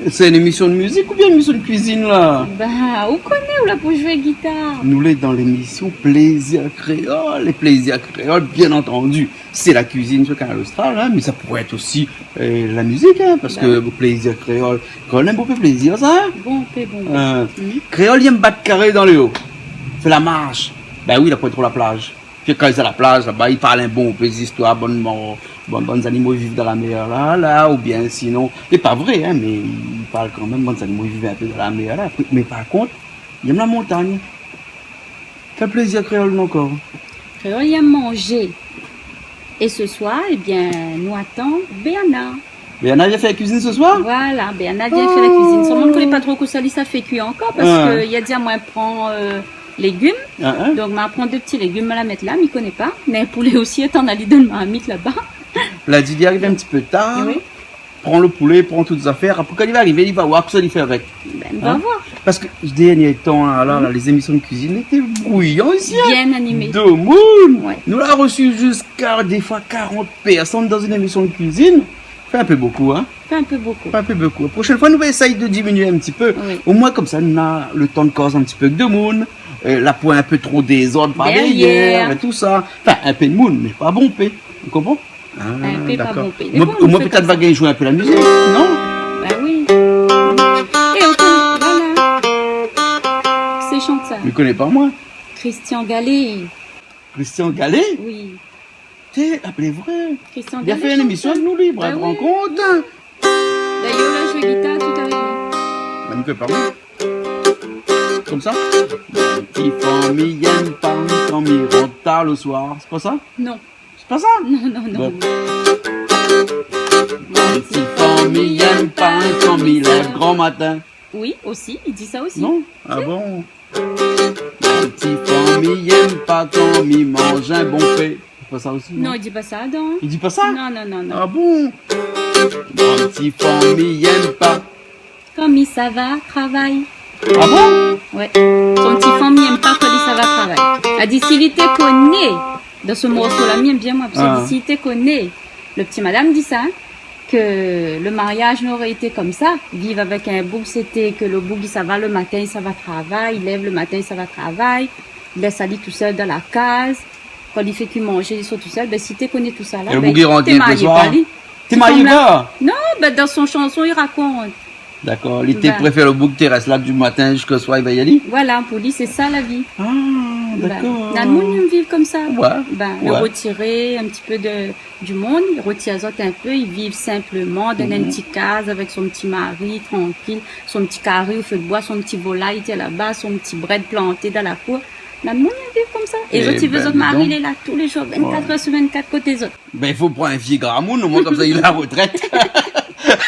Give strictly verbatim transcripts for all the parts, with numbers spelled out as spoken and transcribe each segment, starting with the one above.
Sé in émisyon de mizik oubien in émisyon de kuizine la ? Bin, ou koné, ou la pou zoué gitar. Nou lé dan lémisyon Plézir Kréol. É Plézir Kréol, bien antandi, sé la kuizine sur Kanal Austral, in, mé sa pouré èt osi, eu, la mizik, in, parske Plézir Kréol, kan mèm, bonpé plézir sa, in. Bonpé, bonpé. Eu, kréol i èm bat karé dan léo, fé la marsh. Bin oui, la poin tro la plaz. Pi kan li lé a la plaz laba, li parl in bonpé zistoir, bann mor, bann, bann zanimo i viv dan la mèr la, la, oubien sinon, lé pa vré, in, mé li parl kan mèm, bann zanimo i viv in pé dan la mèr la. Mé par kont, li èm la montagn. Kèl plézir kréol néna ankor ? Kréol i èm manzé. É se soir, ébin, nou atann Bernard. Bernard i vien fé la kuizine se soir ? Voilà, Bernard i vien fé la kuizine. Solman, mi koné pa tro kosa li sa fé kui ankor, parske li la di amoin pran, eu, légim. Ah, ah. Donk, ma pran dé ti légim, ma la mèt la, mi koné pa. Mé poulé osi, atann, li donn marmit laba. La di, li ariv in ti pé tar. Oui. Pran le poulé, pran tout zafèr. Apré, kan li va arivé, li va oir kosa li fé avèk. Bin, nou va oir. Parske dèrnié tan, la, la, lé zémisyon de kuizine lété brouyan isi, in. Bien animé. Demoun. Ouais. Nou la resi ziska défoi karant pèrsone dan in émisyon de kuizine. Fé in pé bokou, in. Fé in pé bokou. Fé in pé bokou. Proshèn foi, nou va éséy de diminié in ti pé. Oui. Omoin, konmsa, nou na le tan de koz in ti pé èk demoun. Eu, la poin in pé tro dézord par dèrièr, é tousa. Anfin, in pé demoun, mé pa bonpé. Ou konpran ? Ah, dakor. In pé pa bonpé. Omoin, pétèt va gingn zoué in pé la mizik, non ? Bin oui. É ou koné, voilà. Sé shanté sa. Mi koné pa, moin. Christian Gallet. Christian Gallet ? Oui. Té, apèl vré. Christian Gallet, li la fé in émisyon avèk nou, li, Brèv Rankont. Dayèr, la zoué gitar tout a lèr. Bin, mi koné pa, moin. Konmsa. Mon ti fanm i èm pa kan mi rant tar le soir. Sé pa sa ? Non. Sé pa sa ? Non, non, non. Bon. Mon ti fanm i èm pa kan mi lèv gran matin. Oui, osi, li di sa osi. Non ? Ah bon ? Mon ti fanm i èm pa kan mi manz in bonpé. Sé pa sa osi, non ? Non, li di pa sa, non. Li di pa sa ? Non, non, non, non. Ah bon ? Mon ti fanm i èm pa kan mi sava travay. Ah bon ? Ouais. Son ti fanm i èm pa kan li sava travay. La di, si li té koné, dan se morso la, mi èm bien, moin, parske li di, si li té koné, le ti madam di sa, in, ke le mariaz noré été konmsa, viv avèk in boug, sété ke le boug i sava le matin, i sava travay, i lèv le matin, i sava travay, i lès ali tousèl dan la kaz, kan li fé kui manzé, li sort tousèl, bin, si té koné tousa la, é le boug i rant le soir, té marié pa. Té marié pa ? Non, bin, dan son shanson, li rakont. Dakor, li té préfèr le boug té rès la di matin ziska le soir, li vèy ali. Voilà, pou li, sé sa la vi. Ah, dakor. Bin, na moun i viv konmsa. Ouais, ouais. Bin, le retiré in ti pé de du moun, i retir azot in pé, i viv sinpleman dan in ti kaz avèk son ti mari, trankil, son ti kari o fé d'boi, son ti volay té laba, son ti brèd planté dan la kour. Na moun i viv konmsa. É zot i vé zot mari lé la tou lé zour, vinn-kat èr su vinn-kat koté zot. Bin, i fo pran in vié gramoun, omoin konmsa li la retrèt.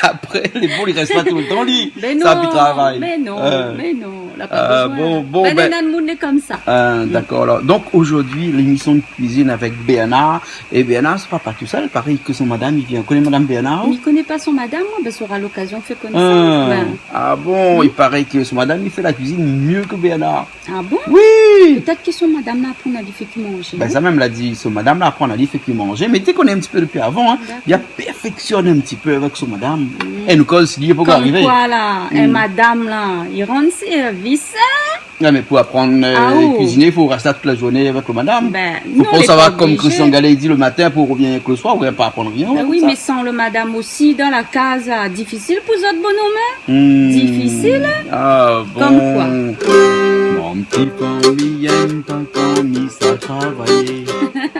Apré, lé bon, li rès pa toultan, li. Bin non, sa pi travay. Bin non, bin non. La pa bezoin. Bon, bon, bin, bin, néna moun lé konmsa. Ah, dakor, alor. Donk, zordi, lémisyon de kuizine avèk Bernard. É Bernard, sé pa, pa tousèl, parèy ke son madam i vien. Ou koné madam Bernard, ou ? Mi koné pa son madam, moin, bin, sora lokazion fé konéisans. Ah bon, i paré ke son madam i fé la kuizine myé ke Bernard. Ah bon ? Oui. Pétèt ke son madam la aprann ali fé kui manzé, non ? Bin, sa mèm la di, son madam la aprann ali fé kui manzé, mé té koné in ti pé dopi avan, in. Dakor. Li la pèrfèksyone in ti pé avèk son madam. Mm. É nou, kan li lé pankor arivé. Konm koi la, in madam la, i rann sèrvis, in ? Non, mé pou aprann, eu, kuiziné, i fo rès la tout la zourné avèk le madam. Bin, non, lé pa oblizé. Fo pa sava konm Christian Gallet i di, le matin pou revien èk le soir, ou pa aprann rien, konmsa. Bin oui, mé san le madam osi dan la kaz la, difisil pou zot bonom, in ? Hmm. Difisil, in ? Ah bon. Konm koi. Mon ti fanm i èm pa kan mi sa travay.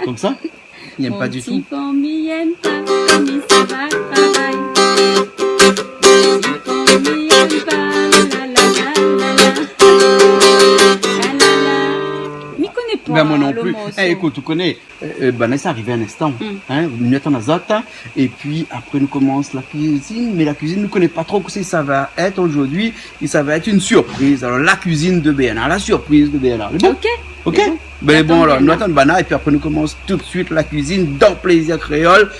Konmsa ? I èm pa ditou. Mon ti fanm i èm pa kan mi sava travay. Mon ti fanm i èm pa, la, la, la. Mi koné pa le morso. Bin, moin non pli. É, ékout, ou koné, eu, eu, bin, la, sa ariv in instan, in, nou atann azot, in, épi apré nou komans la kuizine, mé la kuizine, nou koné pa tro kosa sa va èt zordi, é sa va èt in sirpriz. Alor, la kuizine de Bernard, la sirpriz de Bernard. Lé bon ? Ok. Ok ? Lé bon. Bin, lé bon, alor, nou atann banna, épi apré nou komans tout de suit la kuizine dan Plézir Kréol.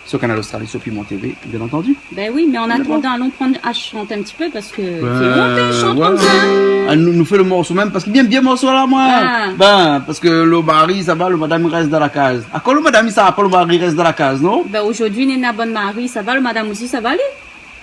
Sur Kanal Austral é sur Piment TV, bien antandi. Bin oui, mé an atandan, alon pran, a, shant in ti pé, parske i fé lontan i shant konmsa, in. Ah, nou, nou fé le morso mèm, parske mi èm bien morso la, moin. Ah. Bin, parske le mari i sava, le madam i rès dan la kaz. Akoz le madam i sava pa, le mari i rès dan la kaz, non ? Bin, zordi, néna bann mari i sava, le madam osi i sava, li.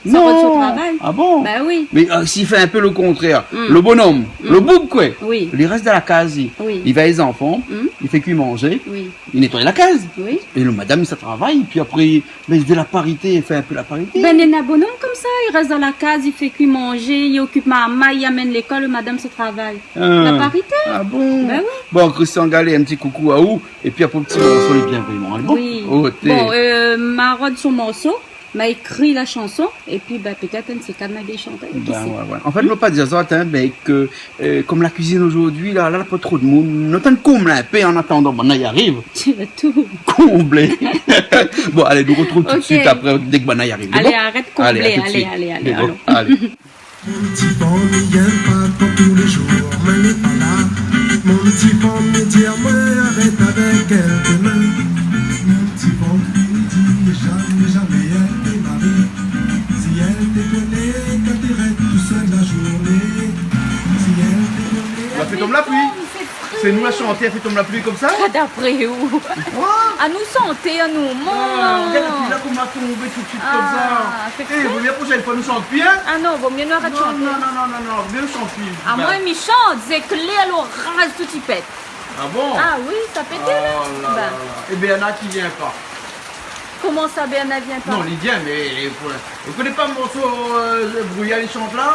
Sa rod son travay. Ah bon ? Bin oui. Mé, euh, si li fé in pé lo kontrèr, lo bonom, lo boug, koi, li rès dan la kaz, li, li vèy zanfan, li fé kui manzé, li nétoy la kaz. Oui. É lo madam, sa travay, épi apré, bin, sé de la parité, fé in pé la parité. Bin, néna bonom konmsa, li rès dan la kaz, li fé kui manzé, li okip marmay, li amenn lékol, lo madam sa travay. Ah. La parité. Ah bon ? Bin oui. Bon, Christian, galé, in ti koukou aou, épi apré ti morso, lé bien vréman, lé bon ? Oui. Bon, euh, ma rod son morso, ma ékri la shanson, épi, bin, pétèt in de sé kat, ma gingn shanté, kisa i sé. Bin ouais, ouais. An fèt, nou pa di azot, hein, bin, ke, euh, konm la kuizine zordi la, la, la pa tro d'moun, nou atann konm in pé an atandan banna i ariv. Ti va tou konblé. Bon, alé, nou artrouv tout suit apré, dèk banna i ariv. Alé, arèt konblé, alé, alé, alé. Bon, alé. Mon ti van, mi gingn pa konm tou lé zour, mé lé pa la. Mon ti van i di amoin, arèt avèk èl demin. Mon ti van i di, zamé, zamé èl té mari. Si èl té koné k'èl té rès tousèl la zourné. Si èl té koné. La fé tonm la pli. Sé nou la shanté, la fé tonm la pli konmsa ? Ah, d'apré ou ? Koi ? Anou shanté, anou, mon. Ah, gard la pli la, koman la tonbé tout suit konmsa. Ah, sé vré. Eh, vo mié la proshèn foi nou shant pi, hein ? Ah non, vo mié nou arèt shanté. Non, non, non, non, non, vo mié nou shant pi. Ah, moin, mi shant, zéklèr, loraz, tout i pèt. Ah bon ? Ah oui, sa i pèt la. Oh la la la. É Bernard ki vien pa ? Koman sa, Bernard i vien pa ? Non, li vien, mé pou, ou koné pa morso, euh, Brouyard i shant la ?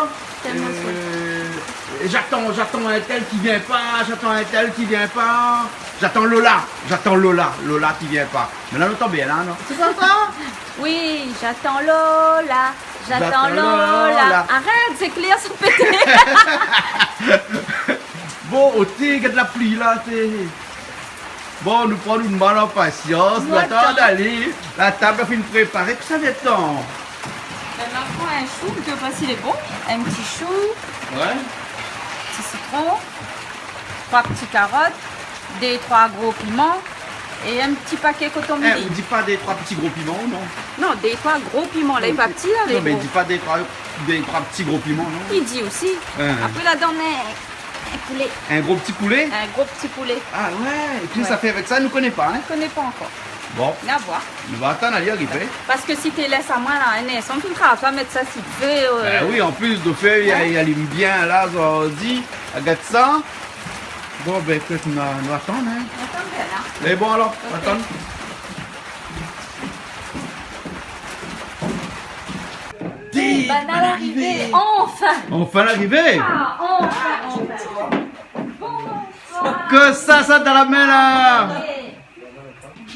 Kèl morso ? Euh, j'attends, j'attends un tel qui vient pas, j'attends un tel qui vient pas. J'attends Lola, j'attends Lola, Lola qui vient pas. Mé la, nou atann bien la, non ? Sé pa sa ? Oui, j'attends Lola, j'attends Lola. Arèt, zéklèr sa i pèt. Bon, oté, gard la pli la, té. Bon, nou pran nout mal an pasians, nou atann alé. La tab la fine préparé, kosa i vien atann ? Bin, ma pran in shou, mi koné pa si lé bon. In ti shou. Ouais. Ti sitron. Troi ti karot. Dé, troi gro piman. É in ti paké koton mili. Eh, ou di pa dé, troi ti gro piman, non ? Non, dé, troi gro piman. La, lé pa ti, la, lé gro. Non, mé di pa dé, troi, dé, troi ti gro piman, non ? Li di osi. Hein. Apré, la donn in poulé. In gro ti poulé ? In gro ti poulé. Ah ouais, é kosa sa i fé avèk sa, nou koné pa, hein ? Nou koné pa ankor. Bon. Na voir. Nou va atann ali arivé. Parske si té lès amoin la, in instan, mi fé sa, mèt sa si dofé, euh. Bin oui, an plis, dofé, i, i alim bien la, zordi, gard sa. Bon, bin, ékout, nou, nou atann, hein. Nou atann bien la. Mé bon, alor, atann. Banna larivé, anfin. Anfin larivé. Ah, anfin, anfin. Bonsoir. Kosa sa dan la min la ?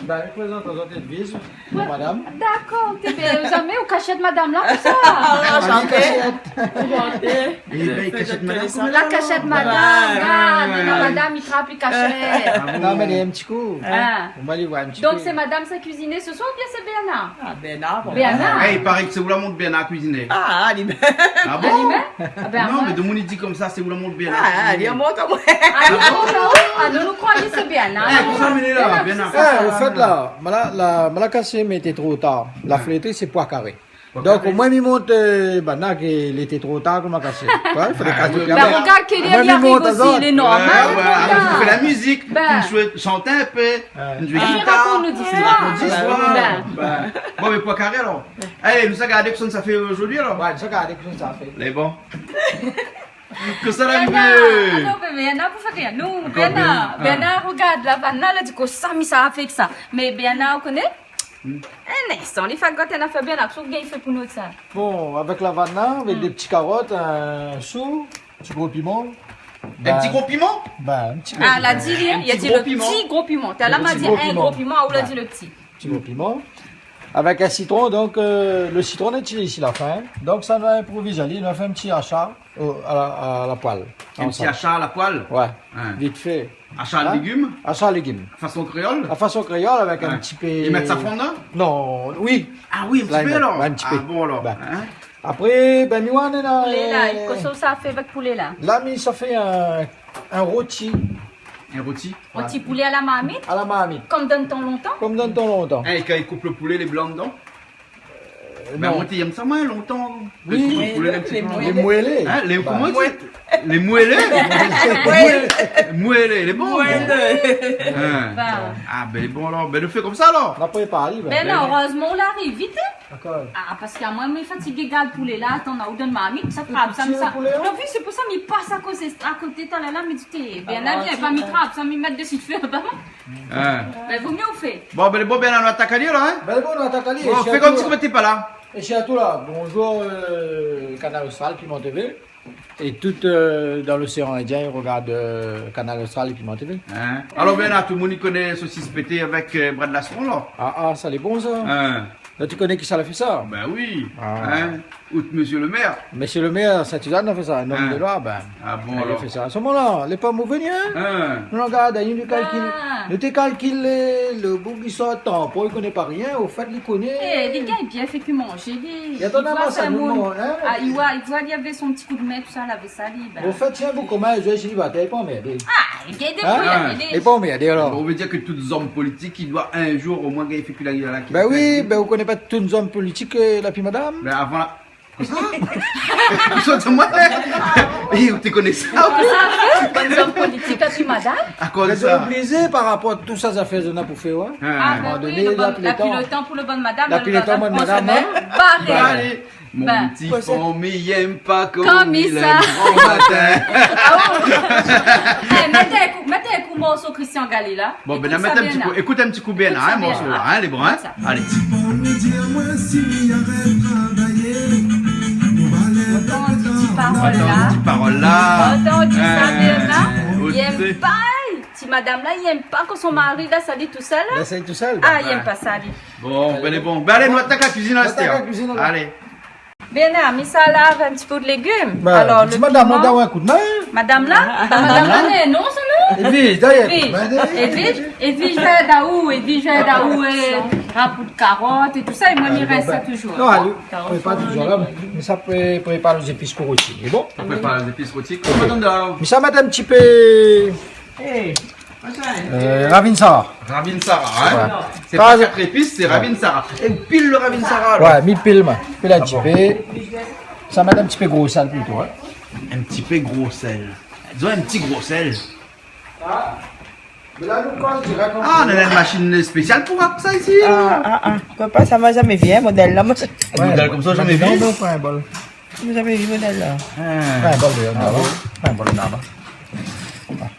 Bin, mi prézant azot Edwige, madam. Dakor, té bien, zamé ou kashèt madam la konmsa ? Ah, anshantée. Anshantée. Eh bin, i kashèt madam, la kashèt madam, ah, néna madam i trap, i kashèt. Ah bon ? Non, mé in ti kou. Ah. Ou va alé voir in ti kou. Donk sé madam sa kuiziné se soir oubien sé Bernard ? Ah, Bernard, bon. Bernard. Eh, i paré ke sé ou la mont Bernard kuiziné. Ah, li mèm. Ah bon ? Ah, li mèm ? Ah bin, non, moin mé domoun i di konmsa, sé ou la mont Bernard kuiziné. Ah, li la mont amoin. Ah non, non, ah non, nou kroiyé sé Bernard. Eh, kosa i mèt la, Bernard ? Eh, o fèt la, ma la, la, ma la kashé, mé té tro tar. La flétri, sé poi karé. Donk, moin, mi mont, euh, banna ke lété tro tar, koman kashé. Ouais, fo lé kashé. Bin, rogard ke li ariv osi, lé normal. Ouais, ouais, ah, nou fé la mizik, nou shant in pé, nou zoué gitar, nou rakont zistoir. Bin. Bon, mé poi karé alor. Alé, nou sa gard kosa sa fé zordi alor. Ouais, nou sa gard kosa sa fé. Lé bon. Kosa larivé ? Ah non, mé Bernard, pou fé rien. Non, Bernard, Bernard, rogard, la banna la di kosa mi sa fé èk sa. Mé Bernard, ou koné ? Hmm. In instan, li fé gèt in afèr bien la, kosa ou gingn fé pou nou sa. Bon, avèk la banna, avèk dé ti karot, in shou, ti gro piman. In ti gro piman ? Bin, in ti gro piman. Ah, la di, li la di lo ti gro piman. Talèr la di in gro piman, ou la di lo ti. Ti gro piman. Avèk in sitron, donk, euh, lo sitron, nou itiliz isi la fin. Donk, sa nou la inproviz ali, nou la fé in ti asha o, a la, a la poèl. In ti asha a la poèl ? Ouais. Vit fé. Asha légim ? Asha légim. Fason kréol ? A fason kréol, avèk in ti pé. I mèt safran dedan ? Non, oui. Ah oui, in ti pé alor. Ouais, in ti pé. Ah bon alor. Apré, bin, mi oi, néna, kosa ou sa fé avèk poulé la ? La, mi sa fé in, in roti. In roti ? Roti poulé a la marmit ? A la marmit. Konm dan tan lontan ? Konm dan tan lontan. Eh, kan i koup lo poulé, lé blan dedan ? Euh, non. Mé moin té i yèm sa, moin, lontan. Oui. Lé moélé. Hein, lé, koman i di ? Lé moélé ? Moélé. Moélé, lé bon. Moélé. Hein. Ah bin, lé bon alor. Bin, nou fé konmsa alor. Bin non, erèzman ou la ariv vit, hein. Dakor. Ah, parske amoin, mi fatig gard poulé la, atann, ou donn marmit, sa trap, sa, sa. Donk, oui, sé pou sa, mi pas akoté, akoté talèr la, mi di, té, Bernard, vien pa, mi trap sa, mi mèt desi fé, ba. Hein. Bin, vo mié ou fé. Bon, bin, bon, bin, nou atak ali, la, hein ? Bin, bon, nou atak ali. Bon, fé konm si ou té pa la. É sirtou la, bonjour, euh, Kanal Austral, Piment T V. É tout, euh, dan loséan Indien, i rogard, euh, Kanal Austral é Piment T V. Hein ? Alor, Bernard, tout moun i koné sosis pété avèk, euh, brèd lastron, la. Ah, ah, sa lé bon, sa. Hein. La, ou koné kisa la fé sa ? Bin oui. Ah. Hein ? Out mésyé lo mèr. Mésyé lo mèr Saint-Suzanne la fé sa, in om de loi, bin, ah bon, alor. Li la fé sa. Solman la, lé pa mové, hein ? Hein. Nou la gard, nou kalkil. Ah. Nou té kalkil lo, lo boug i sort Tampon, i koné pa rien, ofèt, li koné. Eh, li gingn bien fé ke manzé, li. I atann, i voi sa, nou, hein ? Ah, i voi, i voi, li avé son ti kou d'min, tousa, lavé sa, li, bin. Ofèt, si in boug koman, zot lé sélibataire, lé pa anmèrdé. Ah, li gingn débrouy, hein, li. Lé pa anmèrdé, alor. Bon, ou vé dir ke tout zom politik i doi in zour omoin gingn fé ke la, la. Bin oui, bin, ou koné pa tout zom politik, euh, la pi madam. Bin, avan la, Kosa ? Ou sort amoin ? Eh, ou té koné sa ? Kosa ? Bann zom politik la pi madam ? Akoz sa ? Mé zot lé oblizé par rapor a tout sa zafèr zot na pou fé, ouais. Hein. Ah, bin oui, lo bann, la pi lo tan pou lo bann madam, la pi lo tan, bann madam, hein. Baré. Alé. Mon ti fanm i yèm pa kan mi lèv gran matin. Ah bon ? Eh, mèt in kou, mèt in kou morso Christian Gallet la. Bon, bin, mèt in ti kou, ékout in ti kou Bernard, hein, morso la, hein, lé bon, hein. Ékout sa. Alé. Ti fanm i di amoin si mi arèt travayé, nou va alé. Otan di ti parol la. Otan di ti parol la. Otan di sa, Bernard. Hein, i yèm pa, ti madam la, i yèm pa kan son mari la, sa li tousèl la. La, sa li tousèl, ah, bin, i yèm pa sa, li. Bon, bin, lé bon. Bin, alé, nou atak la kuizine, astèr. Nou atak la kuizine, alor. Alé. Bernard, mi sa lav in ti pé de légim. Bin, alor, di madam la, done amoin in kou d'min. Madam la ? Madam la, non, sa, non ? Edwige, done amoin in kou d'min, Edwige. Edwige, Edwige, Edwige, Edwige, eh, rapoud karot é tousa, é moin, mi rès sa touzour. Non, alé, prépar touzour la, mé sa pré-, prépar lé zépis pou roti. Lé bon ? Prépar lé zépis roti. Koman i done la ? Mé sa mèt in ti pé Eh, euh, ravinsara. Ravinsara, hein ? Ouais. Sé pa kat zépis, sé ravinsara. É ou pil lo ravinsara, alor ? Ouais, mi pil, moin. Pil in ti pé. Ah bon. Sa mèt in ti pé gro sèl plito, hein. In ti pé gro sèl. Dizon in ti gro sèl. Ah, mé la, nou koz dirèk an... Ah, nou na in mashine spésial pou sa isi. Ah, ah, ah. Papa, sa ma zamé vi, hein, modèl la, moin. In modèl konmsa, zamé vi. Non, non, pa in bol. Ou la zamé vi modèl la ? Ah. Pa in bol, non. Ah bon ? Pa in bol, non.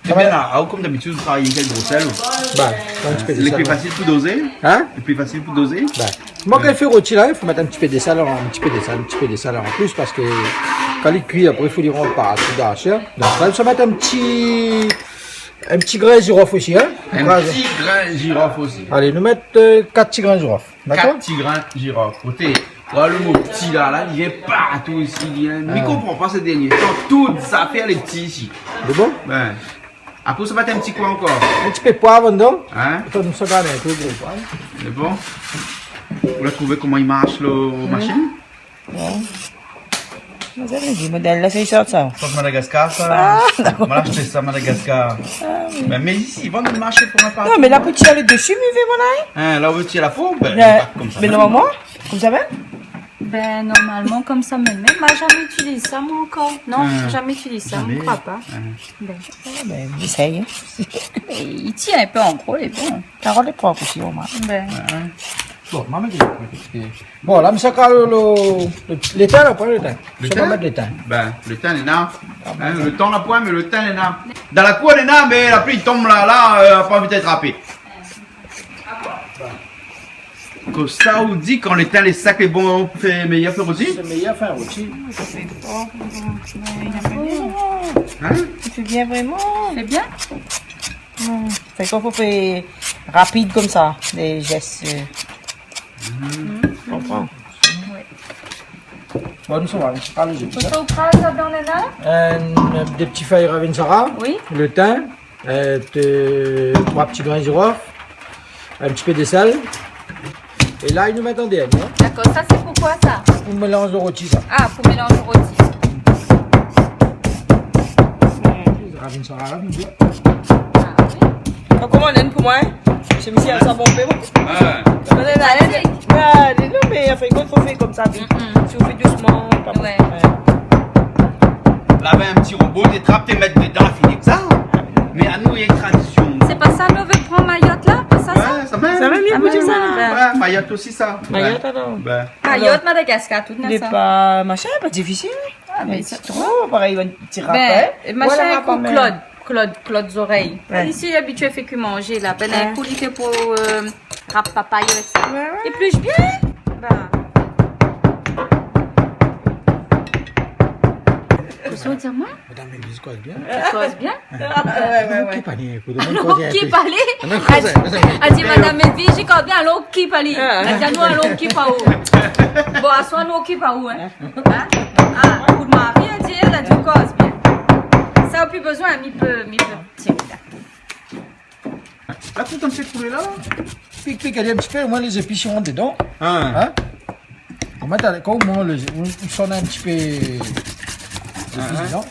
Ébin, la, ou, konm dabitid, ou travay avèk gro sèl, ou ? Bin, in ti pé de sèl, ouais. Lé pli fasil pou dozé ? Hein ? Lé pli fasil pou dozé ? Bin, moin, kan mi fé roti la, i fo mèt in ti pé de sèl, in ti pé de sèl, in ti pé de sèl an plis, parske kan li kui, apré, i fo li rant partou dan la shèr. Donk, la, i fo mèt in ti, in ti grin zirof osi, hein ? In ti grin zirof osi. Alé, nou mèt, euh, kat ti grin zirof. Dakor ? Kat ti grin zirof. Koté, ou voi lo mo ti la, la, li vien partou isi, li vien. Ah. Mi konpran pa sé dèrnié tan, tout zafèr lé ti isi. Lé bon ? Bin. Apré, sa va èt in ti koi ankor. In ti pé poiv andan. Hein ? Atann, nou sa gard in pé gro poiv. Lé bon ? Ou la trouvé koman i marsh lo mashine ? Ouais. Moin, zamé vi modèl la, sa i sort sa. Sort Madagascar, sa. Ah, dakor. Moin la ashté sa Madagascar. Ah, oui. Mé, mé isi, i vann dan lo marshé pou moin partou. Non, mé la, pou tir lo dési, mi vé, mon ami. Hein, la, ou vé tir la po, bin, ouais, pa konmsa. Mé normalman, konmsa mèm ? Bin, normalman, konmsa mèm. Mé moin, zamé itiliz sa, moin, ankor. Non, zamé itiliz sa, mi kroi pa. Hein. Bin. Ah, bin, éséy, hein. Mé i tien in pé an gro, lé bon. Karot lé prop osi, omoin. Bin. Hein. Bon, moin, mi di, Bon, la, mi sa kal lo, lo, lo tin, la, pran lo tin. Lo tin ? Mi sa mèt lo tin. Bin, lo tin, néna. Ah, bon. Hein, lo tan, la poin, mé lo tin, néna. Dan la kour, néna, mé la pli i tonm la, la, euh, pa anvi trapé. Kosa ou di, kan lo tin lé sèk, lé bon, fé méyèr fé roti ? Sé méyèr fé roti. Hein ? Sé bien, vréman. Sé bien. Hmm. Fé koi, fo fé rapid konmsa, lé zès, euh. Mhm. Konpran. Oui. Bon, nou sava, nou sava, alé, zépis. Kosa ou kraz ladan, néna ? Euh, dé ti fèy ravinsara, oui, lo tin, euh, troi ti grin zirof, in ti pé de sèl. É la, i nou mèt an dèrnié, hein. Dakor, sa sé pou koi, sa ? Pou mélanz lo roti, sa. Ah, pou mélanz lo roti. Ravinsara, ravinsara. Ah, oui. Donk, koman, nèg pou moin, hein ? Sé misié, sa bon, mé bon. Ouais. Non, mé anfin, i fo fé konmsa, vit. Mm-mm. Si ou fé dousman, pa bon. Ouais. Lavé in ti robo, té trap, té mèt dedan, fini èk sa. Mé anou, néna in tradision. Sé pa sa, nou vé pran Mayotte la, pa sa, sa ? Ouais, sa mèm. Sa mèm, ah, mèm sa. Ouais, Mayotte. Osi sa. Mayotte, alor. Bin. Mayotte, Madagascar, tout na sa. Lé pa machin, pa difisil. Ah, mé sé tro, parèy, in ti rap, hin. Bin, machin, voilà, ékout, kan mèm. Claude, Claude, Claude Zorèy. Ouais. Isi, li abitié fé kui manzé, la. Bin, ouais. Ékout, li té pou, euh, rap papay avèk sa. Ouais, ouais. Li plish bien. Bin. Kosa ou di amoin ? Madame Elvise i koz bien. I koz bien. Ah, ouais, ouais, ouais. Alon kip ali, ékout, alon kip ali. Alon koz ali. Madame Elvise i koz bien, alon kip ali. Ah. Alon kip ali. Bon, aswar nou kip ali, hin. Hin ? Ah, kout mari, la di, la di koz bien. Sa, ou pi bezoin, mi pé, mi pé tir la. La, tout in ti poulé la. Pik, pik, alé in ti pé, omoin lé zépis i rant dedan. Ah. Hin ? Ou mèt, kan ou manz, ou, ou san in ti pé zépis dedan.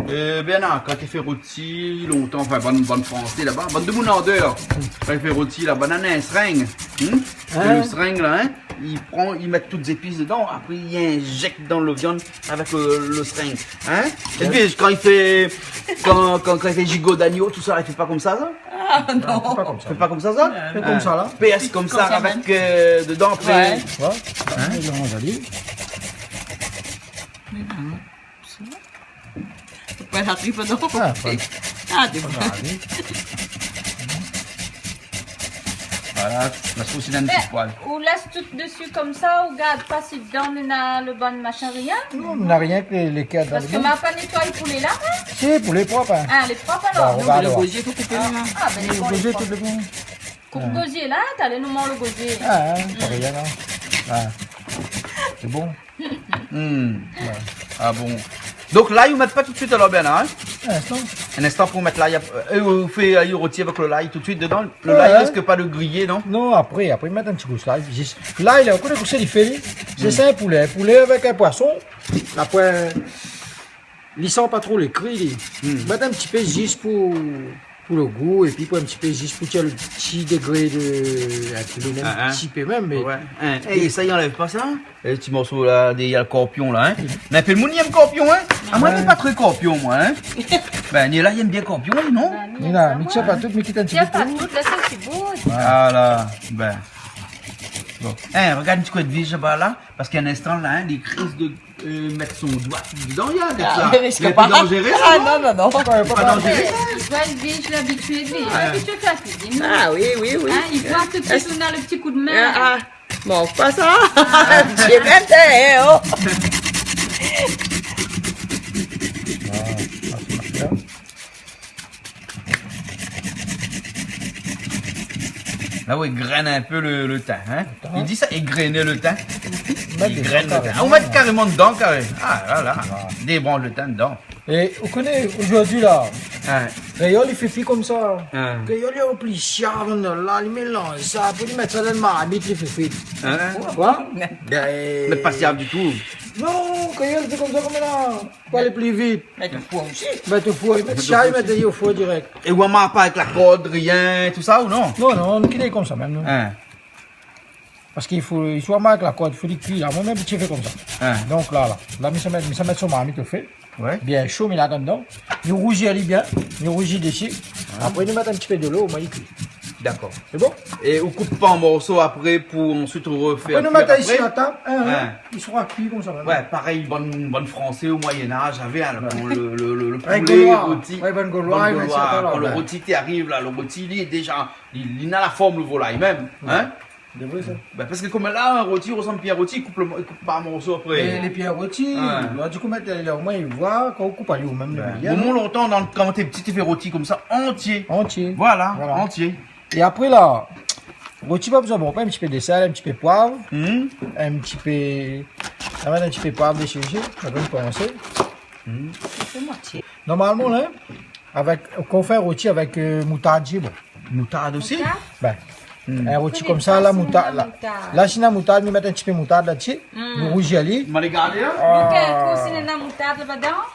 Euh, Bernard, kan té fé roti lontan, anfin, bann, bann Fransé laba, bann demoun an déor, kan té fé roti laba, néna in sring, hin ? É lo sring la, hin, i pran, i mèt tout zépis dedan, apré i inzèk dan lo viann avèk lo, lo sring, hin ? É pi, kan i fé, kan, kan, kan i fé jigo d'agno, tousa, i fé pa konmsa, sa ? Ah, non. Non, fé pa konmsa. Fé pa konmsa, sa ? Fé konmsa, la. Pèrs konmsa avèk, euh, dedan, apré. Ouais. Ouais. Hin ? Mélanz ali. Mé non. Fo pa la trip dedan. Ah, ouais. Ah, dé... Voilà, oui. Voilà, la sos néna in ti poil. Ou lès tout dési konmsa, ou gard pa si dedan néna lo bann machin, rien ? Non, néna rienk lé, lé kèr dan lo... Parske ma pa nétoy poulé la, hin ? Si, poulé prop, hin. Ah, lé prop alor. Bon, rogard, lo gozié, fo koupé la. Ah, bin, lo gozié, lé bon. Koup gozié la, talèr nou manz lo gozié. Ah, hin, pa rien, non. Ah. Lé bon. Hmm. Ouais. Ah bon. Donk lay, ou mèt pa tout suit alor, Bernard, hin ? In instan. In instan pou mèt lay, euh, ou fé, euh, roti avèk lo lay tout suit dedan. Lo lay i risk pa de griyé, non ? Non, apré, apré, mèt in ti gous lay. Zis lay la, ou koné kosa li fé, li ? Sé sa, in poulé. In poulé avèk in poison. Apré, li san pa tro lé kri, li. Hmm. Mèt in ti pé zis pou, pou lo gou, épi pou in ti pé zis pou tir lo ti dégré de, in pé, mèm in ti pé mèm, mé... Ouais. Hin, é sa, i anlèv pa sa ? É, ti morso la, dèrièr lo korpion la, hin. Mé in pé lo moun i èm korpion, hin. Ah, moin, mi èm pa tro korpion, moin, hin. Bin, ni la, i èm bien korpion, non ? Bin, ni la, mi tir pa tout, mi kit in ti pé pou... Tir pa tout, lès in ti bout. Voilà, bin. Bon. Hin, rogard in ti kou d'viz laba la, parske in instan la, hin, li risk de euh, mèt son doi dedan, i a dé... Ah, sa. Mé risk pa. Lé pli danzéré, sa, non ? Ah, non, non, non. Pa, pa danzéré, sa. Li voi, li, lé abitié, li. Ouais. Abitié fé la kuizine. Ah, oui, oui, oui. Hin, li voi tout suit, ou néna lo ti kou d'min. Ah, ah. Bon, pa sa. Ah. Ti mèt, eh, oh. Ah, sa i marsh bien. La, ou égrèn in pé lo, lo tin, hin ? Lo tin. I di sa, égréné lo tin. I égrèn lo tin. Ah, ou mèt karéman dedan, karé. Ah la la. Dé bransh lo tin dedan. É ou koné, zordi la, kréol i fé pi konmsa. Kréol i pli siav, la, li mélanz sa, pou li mèt sa dan marmit, li fé fri. Hin ? Koi ? Mé pa siav ditou. Non, kréol i fé konmsa, konm la. Pou alé pli vit. Mèt o four osi. Mèt o four, mèt sa, mèt o four dirèk. É ou amar pa avèk la kord, rien, tousa, ou non ? Non, non, nou kit konmsa mèm, nou. Hin. Parske i fo, i fo amar avèk la kord, i fo li kui. La, moin mèm, mi fé konmsa. Hin. Donk la, la, la, mi sa mèt, mi sa mèt son marmit o fé. Ouais. Bien sho, mi la dedan. Mi rouzi ali bien, mi rouzi dési. Hin. Apré, nou mèt in ti pé dolo, omoin li kui. Dakor. Sé bon ? É ou koup pa an morso apré pou ansuit rofé apré ? Apré, nou mèt isi a tab, hin, hin. Li sra kui konmsa, vréman. Ouais, parèy, bann, bann Fransé o Moyen-Âge lavé, hin, lo, lo, lo, lo poulé roti. Bann Gaulois. Ouais, bann Gaulois, bann Gaulois, kan lo roti té ariv la, lo roti, li lé déza, li, li néna la form lo volay mèm, hin. Sé vré, sa. Bin, parske konm la, in roti i resanm pi in roti, i koup lo, i koup pa an morso apré. Mé lé pi in roti, la, di kou, mèt, omoin, i voi, kan ou koup ali, ou mèm, lé bien. Momon, lontan, dan, kan té pti, té fé roti konmsa, antié. Antié. Voilà, antié. É apré la, roti, pa bezoin, bon, in ti pé de sèl, in ti pé poiv, in ti pé, sa va, in ti pé poiv dési, sa va, nou komansé. Sé moitié. Normalman, la, avèk, kan ou fé in roti avèk, euh, moutard, lé bon. Moutard osi ? Moutard ? Bin, in roti konmsa, la, moutard, la. La, si néna moutard, mi mèt in ti pé moutard la dsi. Mi rouzi ali. Ma lé gardé, hin ? Donk, euh, kou si néna moutard ladan ?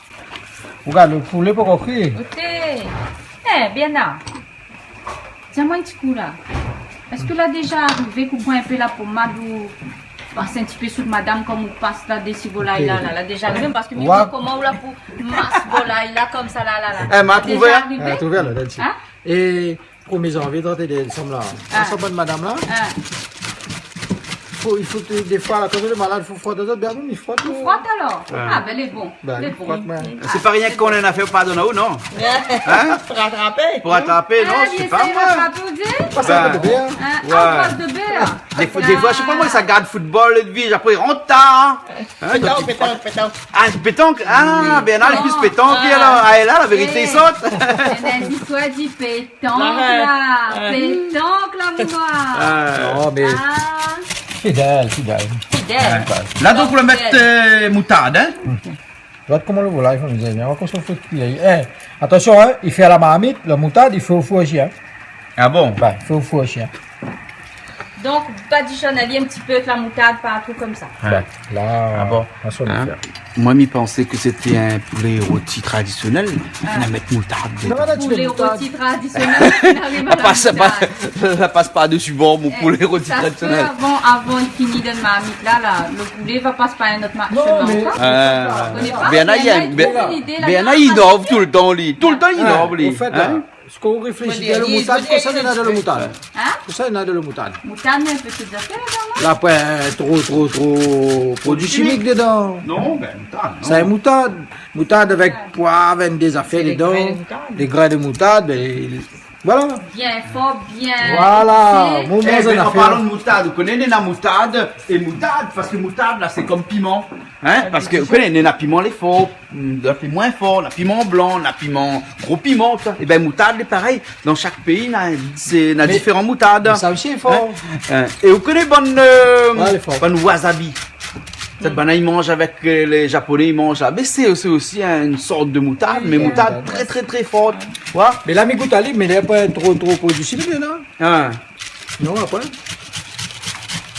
Rogard, lo poulé pankor kui. Oté. Eh, Bernard. Di amoin in ti kou la. Èske la déza arivé k'ou pran in pé la pomad ou pas in ti pé sou madam konm ou pas la dési volay la, la, la déza arivé, parske mi di koman ou la pou mas volay la konmsa la, la, la. Eh, ma trouvé, hin ? Déza arivé ? Ma trouvé, la, la dsi. Hin ? É Promié zanvié, trant é dé désanm la. Ah. Ah, sa bone madam la. Ah. Fo, i fo, défoi la, kan ou lé malad, fo frot azot, bin, i frot. Ou frot alor ? Ah. Ah, bin, lé bon. Bin, lé bon. Frot, bin. Sé pa rienk kan ou néna afèr, pardon, ou non ? Hein ? Pou ratrapé. Pou ratrapé, non, sé pa mal. Ah, li éséy ratrapé, ou di ? Pas sa, bin, de bèr. Hein, ouais. Ah, pas de bèr. Défoi, défoi, mi koné pa, moin, sa gard football, li, apré, i rant tar, hein. Hein, pétank, pétank, pétank. Ah, pétank. Ah, oui. Bernard, li plis pétank, ah, alor. Ah, é la, la vérité i sort. Néna in zistoir di pétank, la. Ah. Pétank, la, mon gars. Ah. Non, mé... Ah. Fidèl, fidèl. Fidèl. Ouais. La, donk, ou la mèt, euh, moutard, hein ? Lot, koman lo volay, fo nou di, ou va konmans fé kui. Eh, atansion, hein, i fé a la marmit, la moutard, i fé o four osi, hein. Ah bon ? Bin, i fé o four osi, hein. Donk, badichonn ali in ti pé avèk la moutard partou konmsa. Ouais. Bin, la, ah bon ? La, sa nou fé. Moin, mi pansé ke sété in poulé roti tradisionèl. Ah. Ou la mèt moutard dedan. Non, non, ti mèt moutard. Poulé roti tradisionèl, ou ariv a la moutard. La pas pa, la pas pa desi bor, mon poulé roti tradisionèl. Eh, sa sé avan, avan de fini dann marmit la, la, lo poulé va pas par in ot ma-, shemin ankor. Non, mé... Euh, ou koné pa ? Bernard, Bernard, li inov toultan, li. Toultan li inov, li. Hein ? Sak ou réfléshi, lo moutard, kosa néna dann lo moutard ? Hein ? Kosa néna dann lo moutard ? Moutard, mé in pé tout zafèr ladan, non ? La poin tro, tro, tro produi shimik dedan. Non, bin, moutard, non. Sa sé moutard. Moutard avèk poiv, avèk dé zafèr dedan. Sé dé grin de moutard. Dé grin de moutard, bin, voilà. Bien for, bien épicé. Voilà, mon... Eh, mé an parlan de moutard, ou koné, néna moutard é moutard, parske moutard, la, sé konm piman. Hein ? Parske, ou koné, néna piman lé for, mm, dot lé moin for, na piman blan, na piman, gro piman, tousa. Ébin, moutard, lé parèy. Dan shak péi, na, sé, na diféran moutard. Mé sa osi lé for. Hein ? Hein ? É ou koné bann, euh, bann wasabi. Sèt bann-la i manz avèk, euh, lé Japoné, i manz la. Mé sé, sé osi in sort de moutard, mé moutard trè, trè, trè for. Oué. Mé la, mi gout ali, mé li lé pa tro, tro produi shimik, non ? Ah. Non, apré.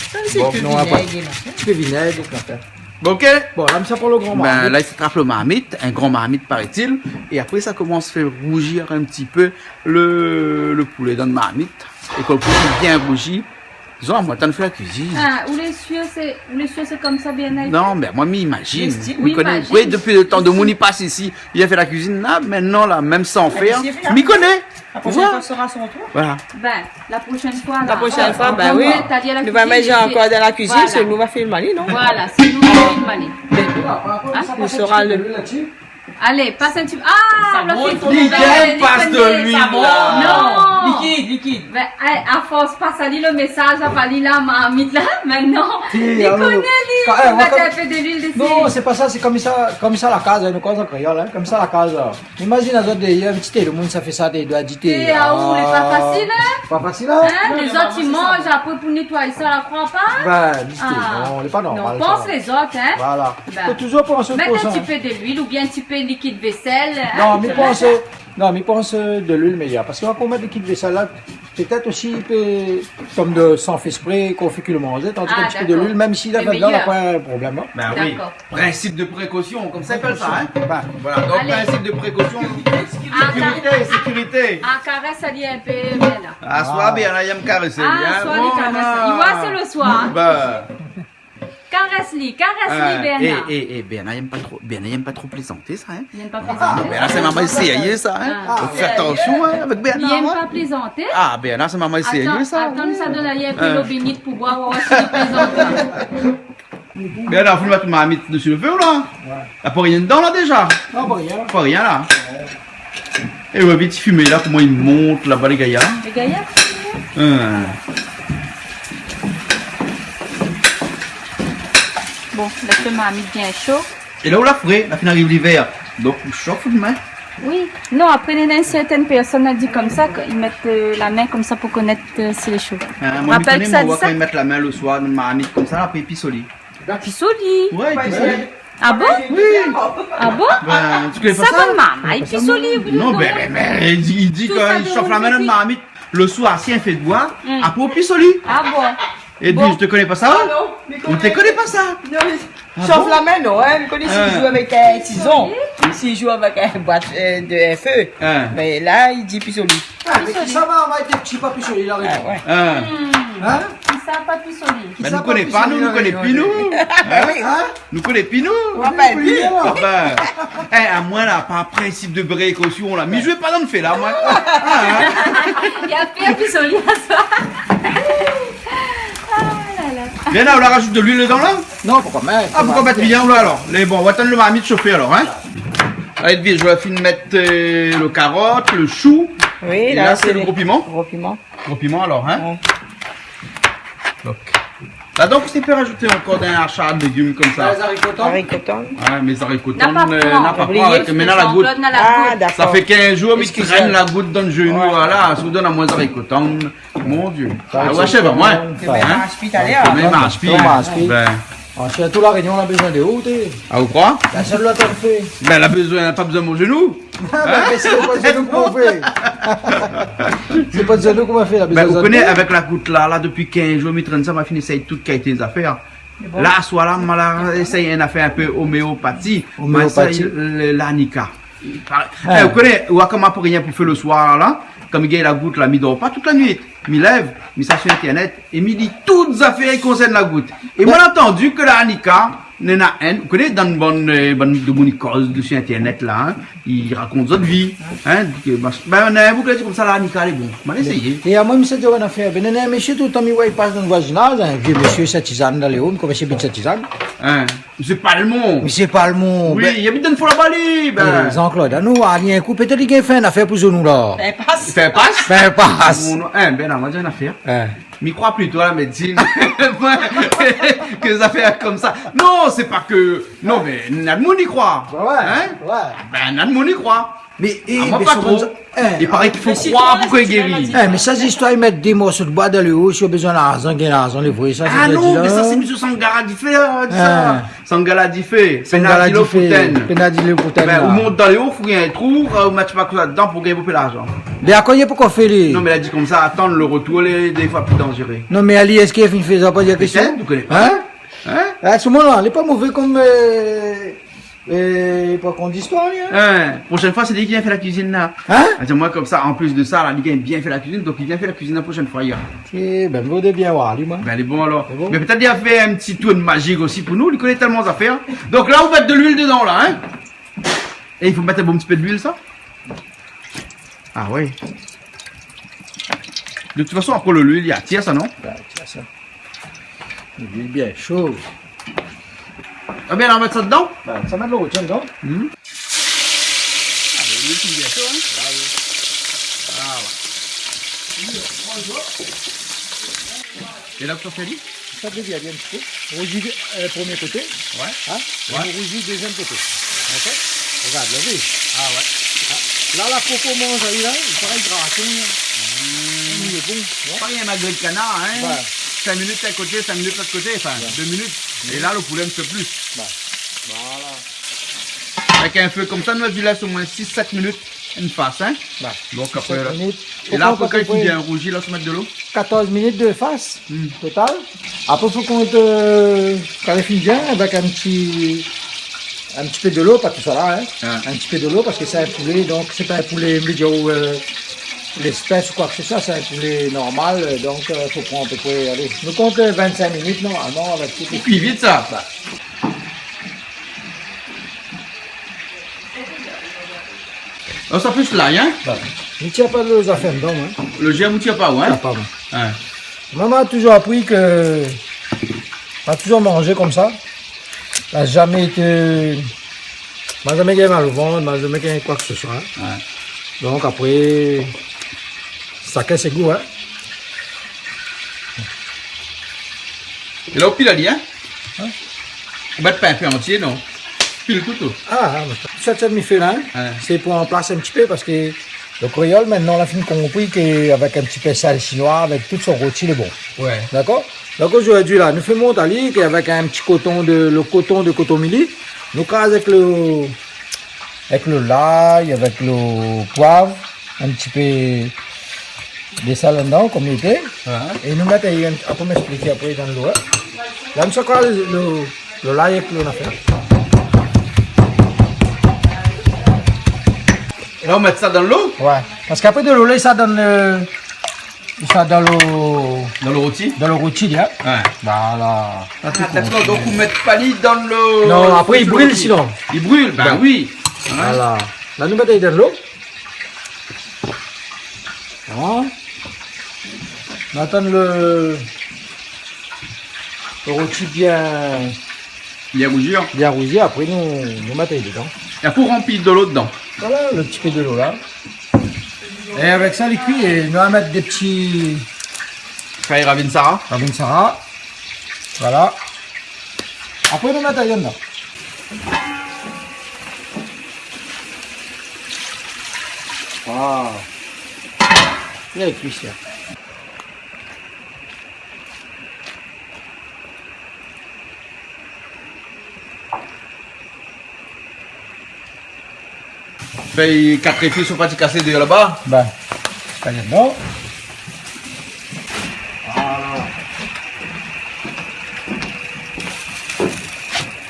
Sa sé... Bon, ke non, apré. Vinèg, la. Ke vinèg, apré. Bon, OK. Bon, la, mi sa pran lo gran marmit. Bin, la, i sa trap lo marmit, in gran marmit, paraît-il. É apré, sa komans fé rouzir in ti pé lo, lo poulé dan lo marmit. É kan lo poulé lé bien rouzi, zot i atann fé la kuizine. Ah, ou lé sir, sé, ou lé sir, sé konmsa, bien... Non, mé moin, mi imazine. Mé si, mi koné. Oui, dopi lo tan de moun i pas isi, i fé la kuizine la, mintnan la, mèm san fèr, mi koné. La prochaine fois sera son tour. Voilà. Bin, la prochaine fois, la. La prochaine fois, bin oui. Nou va manzé ankor dan la kuizine, sé nou va film ali, non ? Voilà, sé nou va film ali. Bin, nou sora lo... Alé, pas in ti... Ah, sa la fé... Li gingn pas de luil, la. Non. Likid, likid. Bin, a, a fors, pas ali lo mésaz, la, pa li la, marmit la, mintnan. Li koné, li, mèt in pé de luil desi. Non, sé pa sa, sé konmsa, konmsa la kaz, in, nou koz an kréol, in, konmsa la kaz. Imazine azot déyèr, in ti té, lo moun sa fé sa, té, i doi di té. Té, ah, ou, lé pa fasil, in ? Pa fasil, in ? In, lézot i manz, apré pou nétoiy sa, la, kroi pa ? Bin, non, lé pa normal, sa. Non, pans lézot, in ? Voilà. Bin. Fo touzour pansé o proshin. Mèt in ti pé de luil oubien in ti pé likid vésèl, in ? Non, mi pans, non, mi pans, euh, de luil méyèr. Parske kan ou mèt likid vésèl la, pétèt osi, i pé, konm de san fé ésprè, kan ou fé kui lo manzé, tandi k'in ti pé de luil, mèm si la, la pa in problèm, in. Ah, dakor. Lé méyèr. Bin oui. Dakor. Prinsip de prékosion, konmsa i apèl sa, in. Bin. Voilà, donk, alé, prinsip de prékosion, sékirité, sékirité. Ah, karès ali in pé, bien la. Ah, soi, Bernard i èm karésé, in. Ah, soi, li karès. Bon, li oi, sé lo soir, in. Bin. Karès li, karès li, Bernard. Eh, eh, eh, Bernard i èm pa tro, Bernard i èm pa tro plézanté, sa, in. Li èm pa plézanté. Ah, Bernard, sé momon sérié, sa, in. Ah. Fo fé atansion, in, avèk Bernard, in. Li èm pa plézanté. Ah, Bernard, sé momon sérié, sa. Atann, atann, sa done ali in pé lo bénit pou boir, oir si li plézant. Bernard, fo mèt marmit desi lo fé, la ? Oué. La pa rien dedan, la, déza ? Non, pa rien. Pa rien, la. Oué. É oué, vit fimé la, koman i mont laba, lé gayar. Lé gayar, fimé. In. Bon, la, lo marmit bien sho. É la ou la fré, la fine ariv livèr. Donk, ou shof out min. Oui. Non, apré, néna sèrtin pèrsone la di konmsa, ke i mèt, euh, la min konmsa pou konèt, euh, si lé sho. Ah, moin, mi koné, moin, kan i mèt la min lo soir dan marmit konmsa, apré, i pis o li. Pis o li. Oué, i pis o li. Ah bon ? Oui. Ah bon ? Bin, ou koné pa sa ? Sa, bann marmay i pis o li, ou... Non, bin, mé, mé, i di, i di ke i shof la min dan marmit lo soir, si i fé doi, apré i pis o li. Ah bon ? Edwige, ou koné pa sa ? Ah non, mi koné pa sa. Non, mé shof la min, non, in, mi koné si i zoué avèk, euh, tizon. Si i zoué avèk in bwat, euh, de fé. Hein. Mé la, i di pisoli. Ah, mé kisa va, va èt ti pa pisoli la, ah, ouais. Hein ? Hein ? Kisa pa pisoli ? Mé nou koné pa, nou, nou koné pi, nou. Hein ? Nou koné pi, nou. Nou va pa èt pi, alor. Bin, eh, amoin la, par prinsip de prékosion la, mi zoué pa dan fé la, moin. Hein ? I a pi pisoli aswar. Ah la la. Bien, la, ou la razout de luil dedan la ? Non, poukoi mèt ? Ah, poukoi mèt rien la, alor ? Lé bon, ou atann lo marmit shofé alor, hein ? Alé, Edwige, ou la fine mèt, euh, lo karot, lo shou. Oui, la, sé lo gro piman. Gro piman. Gro piman alor, hein ? Ouais. Donk, la, donk, ou pé razout ankor dan in ashar de légim konmsa. Lé zariko tann. Zariko tann. Ouais, mé zariko tann, euh, na pa pran, oublié, parske mintnan la gout. Jean-Claude na la gout. Ah, dakor. Sa fé kinz zour mi trèn la gout dan lo zenou, voilà, si ou donn amoin zariko tann. Mon Dieu. Ah ouais, sé vré, ouais. Hein ? Mé marsh pi talèr. Mé marsh pi. Bin. Ah, sirtou La Rényon, la bezoin de ou, té. Ah, ou kroi ? La sèl la fé. Bin, la bezoin, pa bezoin mon zenou. Ah, bin, sé pa zenou koman ou fé. Sé pa zenou koman ou fé, la bezoin. Bin, ou koné, avèk la gout la, la, dopi kinz zour, mi trèn sa, ma fine éséy tout kalité zafèr. Mé bon. La, aswar la, ma la éséy in afèr in pé oméopati. Oméopati. Ma éséy le, l'arnica. Ah. Eh, ou koné, ou koné koman pou rien pou fé lo swar la, kan mi gingn la gout la, mi dor pa tout la nuit. Mi lèv, mi sava su internet, é mi li tout zafèr i konsèrn la gout. É moin la antandi ke l'arnica, néna inn, ou koné, dan bann, euh, bann domoun i koz dési internet la, hein, i rakont zot vi, hein, ke, bin, néna in boug la di konmsa, l'arnica lé bon. Ma éséyé. É amoin, mi sa di aou in afèr. Bin, néna in mésyé, toultan mi woi i pas dan lo voizinaz, in vyé mésyé, sa tizane dan léo, mi koné sé bien sa tizane. Hein. Mésyé Palmon. Mésyé Palmon, oui, bin, i abit dan fo laba li, bin. Eh, Jean-Claude, anou, alé, in kou, pétèt li gingn fé in afèr pou zot, nou, la. Fé pas. Fé pas. Fé pas. Non, non, eh, bin, la, moin, di aou in afèr. Hein. Mi kroi plito a la médsin ke zafèr konmsa. Non, sé pa ke, non, mé na d'moun i kroi. Ouais, ouais. Hein ? Ouais. Bin, na d'moun i kroi. Mé, eh, amoin, mé pa tro. I paré k'i fo kroir pou ke i géri. Eh, mé sa, zistwar i mèt dé morso d'boi dan léo, si ou bezoin larzan, gingn larzan, lé vré, sa, sé... Ah non, mé sa, sé mésyé Sangala Difé, hein, di sa. Sangala Difé, Sangala Difé, Penadilo Foutèn. Bin, ou mont dan léo, ou fouy in trou, euh, ou mèt pa kou ladan pou gingn bonpé larzan. Mé akoz i pé pa fé li ? Non, mé la di konmsa, atann lo retour lé dé foi pli danzéré. Non, mé ali, èske li fine fé sa, pa di la késtion ? Pétèt, ou koné pa. Hein ? Hein ? Ah, sé moin la, lé pa mové konm, euh, É pa kont d'istwar, li, hein ? Hein, proshèn foi, sé li ki vien fé la kuizine, la. Hein ? Di amoin konmsa, an plis de sa, la, li gingn bien fé la kuizine, donk li vien fé la kuizine la proshèn foi, li, hein. Eh bin, vo dé bien oir, li, moin. Bin, lé bon, alor. Lé bon. Mé pétèt li va fé in ti tour mazik osi pou nou, li koné tèlman zafèr. Donk la, ou mèt de luil dedan, la, hein ? É i fo mèt in bon ti pé d'luil, sa ? Ah ouais. De tout fason, apré lo luil, i atir sa, non ? Bin, atir sa. Luil bien sho. Ah bin, la, ou mèt sa dedan ? Bin, sa mèt lo roti dedan. Hmm. Ah, mé luil lé bien sho, hein ? Ah oui. Ah ouais. É la, ou fé ali ? Sa devien in ti pé. Rouzi, euh, promié koté. Ouais. Hein ? Ouais. É nou rouzi dézièm koté. Dakor ? Regard, la vi. Ah ouais. Ah. La, la po i komanz ali la, i paré gratin, la. Hmm. Lé bon, ouais. Parèy in magré de kanar, hein. Ouais. Sink minit d'in koté, sink minit de lot koté, anfin, dé minit. É la, lo poulé in pé plis. Ouais. Voilà. Avèk in fé konmsa, nou la di lès omoin sis, sèt minit, in fas, hein. Ouais. Donk apré, la. Sèt minit. É la, apré, kan li fine bien rouzi, la, ou mèt de lo. Katorz minit de fas total. Apré, fo kont, euh, kan li fine bien, avèk in ti, in ti pé de lo, pa tout sa la, hein. Ah. In ti pé de lo, parske sé in poulé, donk sé pa in poulé, mi vé dir, ou, euh, léspès ou koi ke se soi, sé in poulé normal, euh, donk, euh, fo pran a pé pré, alé, nou kont, euh, vinn-sink minit, normalman, avèk tout. I kui vit, sa. Bah. Alor, sa plis lay, hein ? Bin, mi tir pa lo zafèr dedan, moin. Lo zèm, ou tir pa, ouais ? Tir pa, moin. Ouais. Moin, ma touzour apri ke, ma touzour manzé konmsa. Ma zamé été, ma zamé gingn mal o vant, ma zamé gingn koi ke se soi. Ouais. Donk, apré, shakinn son gou, hein. É la, ou pil ali, hein ? Hein ? Ou mèt pa in pé antié, non ? Pil tout, tout. Ah, ah, mé sa, sa mi fé la, hein ? Ouais. Sé pou ranplas in ti pé, parske lo kréol, mintnan, la fine konpri ke avèk in ti pé sèl shinoi, avèk tout son roti, lé bon. Ouais. Dakor ? Donk, zordi, la, nou fé mont ali, ke avèk in ti koton de, lo koton de koton mili, nou kraz avèk lo, avèk lo lay, avèk lo poiv, in ti pé de sèl ladan, konm li té. Ouais. É nou mèt ali, apré, mi èksplik apré dan lo, hein. La, nou sa kraz lo, lo, lo lay avèk lo nafèr. É la, ou mèt sa dan lo ? Ouais. Parske apré, de lo la, sa dan lo, sa dan lo, Dan lo roti ? dan lo roti, hein. Ouais. Voilà. Ah, dakor. Donk, ou mèt pa li dan lo, Non, apré, i bril, sinon. I bril, ben oui. Hein ? Voilà. La, nou mèt ali dan lo. Voilà. Nou atann lo, lo roti bien Bien rouzi, hein ? bien rouzi, apré nou, nou mèt ali dedan. É apré, ou ranpli de lo dedan. Voilà, lo ti pé de lo la. É avèk sa, li kui, é nou va mèt dé ti Kay ravinsara. ravinsara. Voilà. Apré, nou mèt ali dedan. Waouh. Li lé kui, sa. Fèy kat réfi, fo pa ti kasé déor laba. Ben, pa bien, non. Voilà.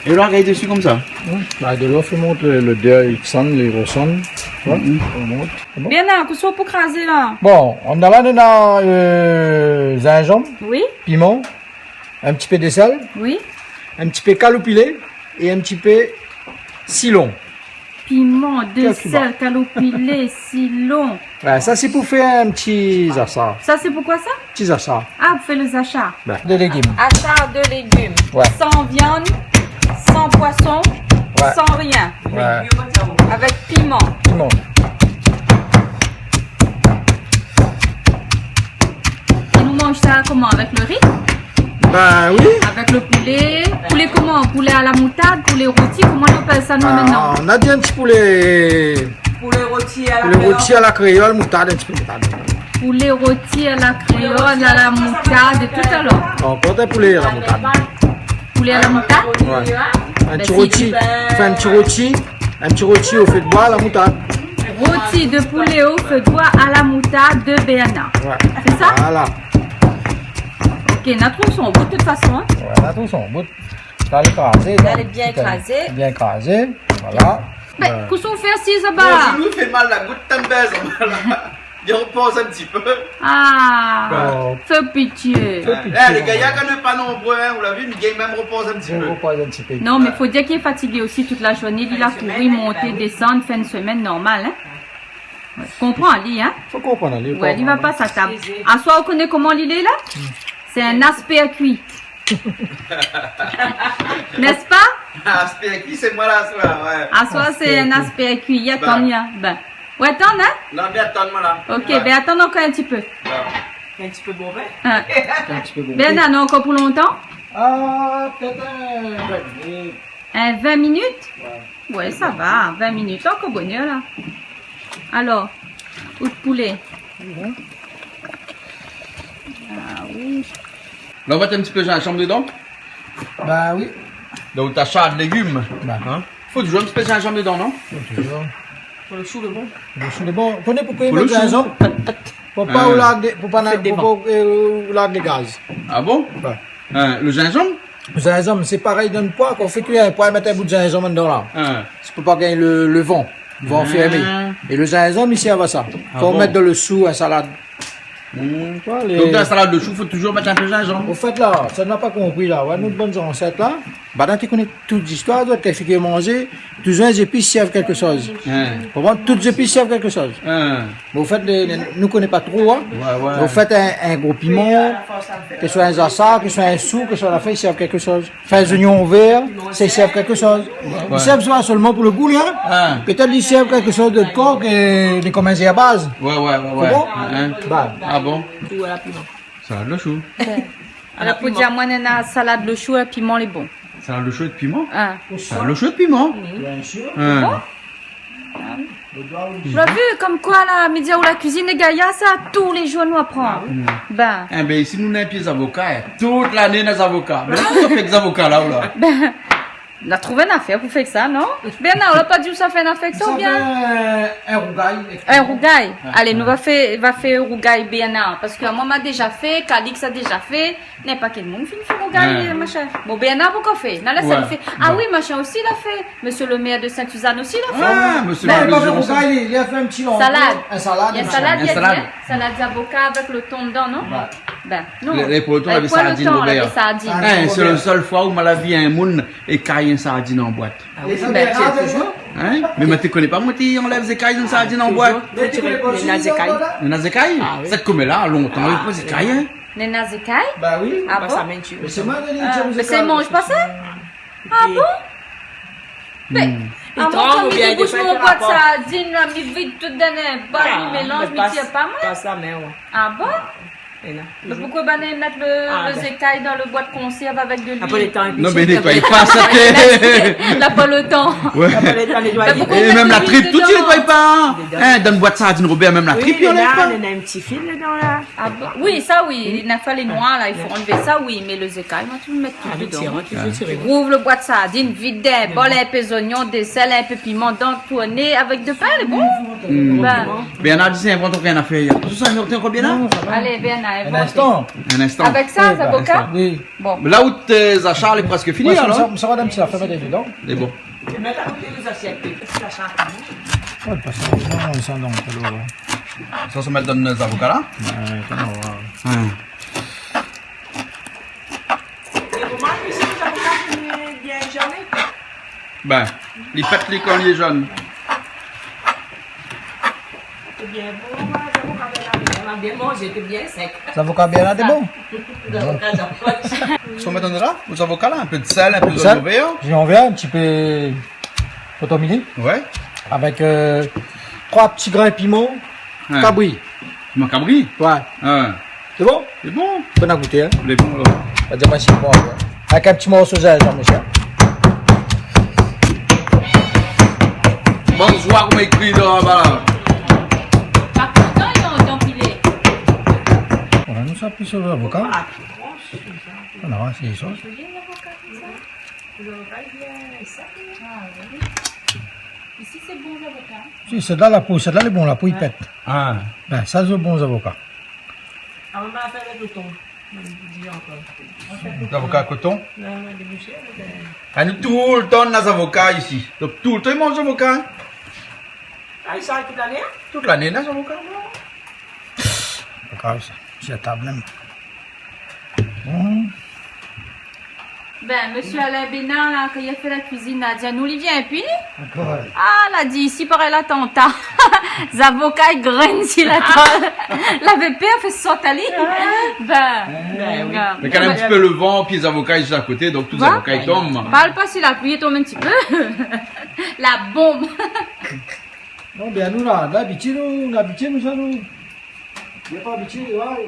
É la, gard dési konmsa. Hmm. Ben, de lo, fé mont lo, lo dèr, i sann, i rosann. Ouais, Mhm. fé mont. Sé bon ? Bien, la, kosa ou pou krazé la ? Bon, nou na la, nou na, euh, zinzanm, Oui. piman, in ti pé de sèl, Oui. in ti pé kaloupilé é in ti pé silon. Piman, de Kèk sèl, piman. kaloupilé, silon. Ouais, sa sé pou fé in ti zasar. Sa sé pou koi sa ? Ti zasar. Ah, pou fé lo zasar. Ben, de légim. Asar de légim. Ouais. San viann, san poison, Ouais. san rien. Ouais. Avèk piman. Piman. É nou manz sa koman, avèk lo ri ? Ben oui. Avèk lo poulé. Poulé koman ? Poulé a la moutard, poulé roti, koman i apèl sa nou, Ben, mintnan ? nou la di in ti poulé, Poulé roti a la poulé kréol. roti a la kréol, moutard, in ti pé moutard. Poulé roti a la kréol, a la moutard, é tout alor. Ankor in poulé a la moutard. Poulé a la moutard ? Ouais. In Ben, ti si roti. tu Fé in ti roti. In ti roti o fé d'boi a la moutard. Roti de poulé o fé d'boi a la moutard de Bernard. Ouais. Sé sa ? Voilà. Ok, na trouv son bout, de tout fason, hein. Ouais, na trouv son bout. Sa lé krazé, Sa lé donk, bien tout lé krazé. bien krazé. Voilà. Ben, Ouais. kosa ou fé asiz laba ? Mon zinou i fé mal la, gout tann bèz, voilà. Li ropoz in ti pé. Ah, Bon. fé pitié. Fé pitié, Lé gayar, kan nou lé pa nonbré, hein, ou la vi, mé li gingn mèm ropoz in ti pé. Ropoz in ti pé. Non, mé fo dir li lé fatigé osi tout la zourné. Li la kouri, monté, désann, fé in semèn normal, hein. Ouais, konpran ali, hein. Fo konprann ali, Ouais, li konprann. va pa sa tab. Aswar, ou koné koman li lé la ? Sé in aspèr kui. N'est-ce pas ? Aspèr kui, sé moin la, aswar, ouais. Aswar, sé in Aspèr kui. aspèr kui. Atann, Bah. ya. Ben. Ouais, atann, hein ? Non, mé atann, moin la. Ok, Ouais. ben atann ankor in ti pé. Ouais. In ti pé bonpé. Hein. In ti pé bonpé. Ben, non, ankor pou lontan ? Ah, pétèt in vin minit. In vin minit ? Ouais. Ouais, sa va, vin minit, ankor bonèr la. Alor, out poulé. Mhm. Ah oui. La, ou mèt in ti pé zinzanm dedan ? Bah oui. Donk, ou sa légim. Bah. Hein ? Fo touzour in ti pé zinzanm dedan, non ? Fo touzour. Pou lo shou lé bon. Lo shou lé bon. Ou koné poukosa i Pou lo mèt shou. zinzanm ? Pou pa Ah. ou larg dé, pou pa Fé na, dé pou van. pa, euh, ou larg dé gaz. Ah bon ? Ouais. Hein, lo zinzanm ? Lo zinzanm, sé parèy dan poi, kan ou fé kui in poi, mèt in bout zinzanm dedan la. Hein. Sé pou pa gingn lo, lo van. Van Ah. fèrmé. É lo zinzanm, i sèrv a sa. Ah Kan ou bon ? mèt dan lo shou, in salad. Hmm. Ou voi, lé Donk, dan la salad de shou, fo touzour mèt in pé zinzanm. Ofèt la, sa nou la pa konpri la, ouais, nout bann zansèt la, banna té koné tout zistoir, zot té fé kui manzé, tout zépis i sèrv kékshoz. Hein. Ou konpran ? Tout zépis i sèrv kékshoz. Hein. Mé ofèt, lé, lé, nou koné pa tro, hein. Ouais, ouais. Mé ofèt, in, in gro piman, ke soi in zasar, ke soi in shou, ke soi la fèy, i sèrv kékshoz. Fèy, zoignon vèr, sa i sèrv kékshoz. Ouais. I sèrv pa sèlman pou lo gou, hein. Ah. Pétèt i sèrv kékshoz de kor ke, de, konm in zèrbaz. Ouais, ouais, ouais, ouais. Sé bon ? Hein. Bah. Ah bon ? Ou a la piman. Salad lo shou. Ouais. Alor, pou dir, moin, néna salad lo shou, é piman, lé bon. Salad lo shou é piman ? Ah. Salad lo shou é piman. Bien sir. Hein. Bon ? Ou la vi, konm koi la, mi di aou, la kuizine lé gayar sa, tou lé zour nou aprann. Ah oui. Ben. Eh ben, isi nou néna in pié zavoka, hein. Tout lané néna zavoka. Mé la, kosa ou fé èk zavoka la, ou la ? Ben, Na trouv in nafèr pou fé èk sa, non ? Bernard, ou la pa di ou sa fé in nafèr èk sa, oubien ? Sa fé, euh, in rougay èk... In rougay. Ouais. Alé, nou va fé, va fé rougay Bernard. Parske moin, ma déza fé, Calix la déza fé. N'importe quel monde fine fé rougay, euh, machin. Bon, Bernard, poukoi fé ? Na la, sa li fé. Ah oui, machin osi la fé. Monsieur le maire de Sainte-Suzanne osi la fé. Ah, monsieur le maire de Sainte-Suzanne. Li la pa fé rougay, li la fé in ti langour. Salad. In salad, machin. In salad, li la di, hein. Salad zavoka avèk lo ton dedan, non ? Ouais. Ben, non. Lé, lé, pou lo ton, lavé sardine, Robert. Lavé sardine. Ah, sé lo sèl foi ou ma la vi in moun ékay in sardine an boit. Ah oui, ben, toujours. Hein ? Mé moin té koné pa, moin té anlèv zékay dan sardine an boit. Toujours. Néna zékay. Néna zékay ? Ah oui. Sa koméla, lontan, néna pa zékay, hein ? Néna zékay ? Bah oui. Ah bon ? Mé sé moin, euh, mé sa i manz pa sa ? Ah bon ? Mé, i tranz, amoin, kan mi débous mon boit sardine la, mi vid tout dan in bol, mi mélanz, mi tir pa moin. Ah bon ? Mé poukoi banna i mèt lo, lo zékay dan lo boit konsèrv avèk de luil ? Non, mé nétoy pa sa. La pa lo tan. Ouais. La pa lo tan nétoyé. É mèm la trip, tout i nétoy pa. Hein, dan boit sardine, Robert, mèm la trip, i anlèv pa. Oui, mé la, néna in ti fil dedan la. Ah bon ? Oui, sa oui, nafèr lé noir la, i fo anlèv sa, oui, mé lo zékay, moin, mi mèt tout dedan. Ah, mi tir, hein, toujours tiré. Rouv lo boit sardine, vid in bol, in pé zoignon, de sèl, in pé piman dedan, tourn avèk de pin, lé bon. Ben. Bernard, tu sais, invente encore une affaire, hein. Tout ça, invente encore bien, là ? Alé, Bernard, invente. Un instant. Un instant. Avèk sa, zavoka ? Oui. Bon. La ou té, zashar lé prèsk fini, alor ? Sa va, sa va, madame, si la fèm lé dedan. Lé bon. É mèt a koté lé zasièt, é pi la sar. Ouais, parske non, sa, non, pa lo, ouais. Sa, sa mèt dan zavoka la ? Ouais, atann, on va voir. Ouais. É koman, isi, zavoka, lé bien zone ? Ben, li pèt, li, kan li lé zone. Sé bien bon, zavoka bien la, nou la bien manzé, té bien sèk. Zavoka bien la, té bon. Zavoka, zavoka. Sa ou mèt andan la, zavoka la, in pé de sèl, in pé de zoignon vèr. Zoignon vèr, in ti pé kotomili. Ouais. Avèk, euh, troi ti grin piman kabri. Piman kabri ? Ouais. Sé bon ? Sé bon. Bon a gouté, hein. Lé bon, alor. Pa di amoin si lé bon, hein. Avèk in ti morso zinzanm, mésyé. Bonsoir, koman i ékri dan laba la ? Pa kontan, li antann pilé. Voilà, nou sa plis zavoka. Ah non, sé sa. Isi, sé bon zavoka. Si, sèt-la, la po, sèt-la, lé bon, la po i pèt. Ah. Ben, sa, sé bon zavoka. Ah, on va faire avec le thon. Zavoka koton ? Non, non, débouché, euh. Ah, nou, toultan, nou néna zavoka isi. Donk, toultan, i manz zavoka, hein ? Ah, i sort tout lané, hein ? Tout lané, nou néna zavoka. Pa grav, sa. Sé a tab mèm. Bon. Ben, mésyé Alain Bénard, la, kan li la fé la kuizine, la di anou, li vien pi. Ankor. Ah, la di, isi, parèy, la tann. Zavoka i grin si la tab. Lavé pèr, fé sot ali. Ben, ben oui. Mé kan mèm, in ti pé lo van, pi zavoka lé zis a koté, donk tout zavoka i tonm. Parl pa si la pli i tonm in ti pé. La bonm. Non, ben, nou, la, labitid, nou, labitid, nou, sa, nou. Li lé pa abitié, ouais.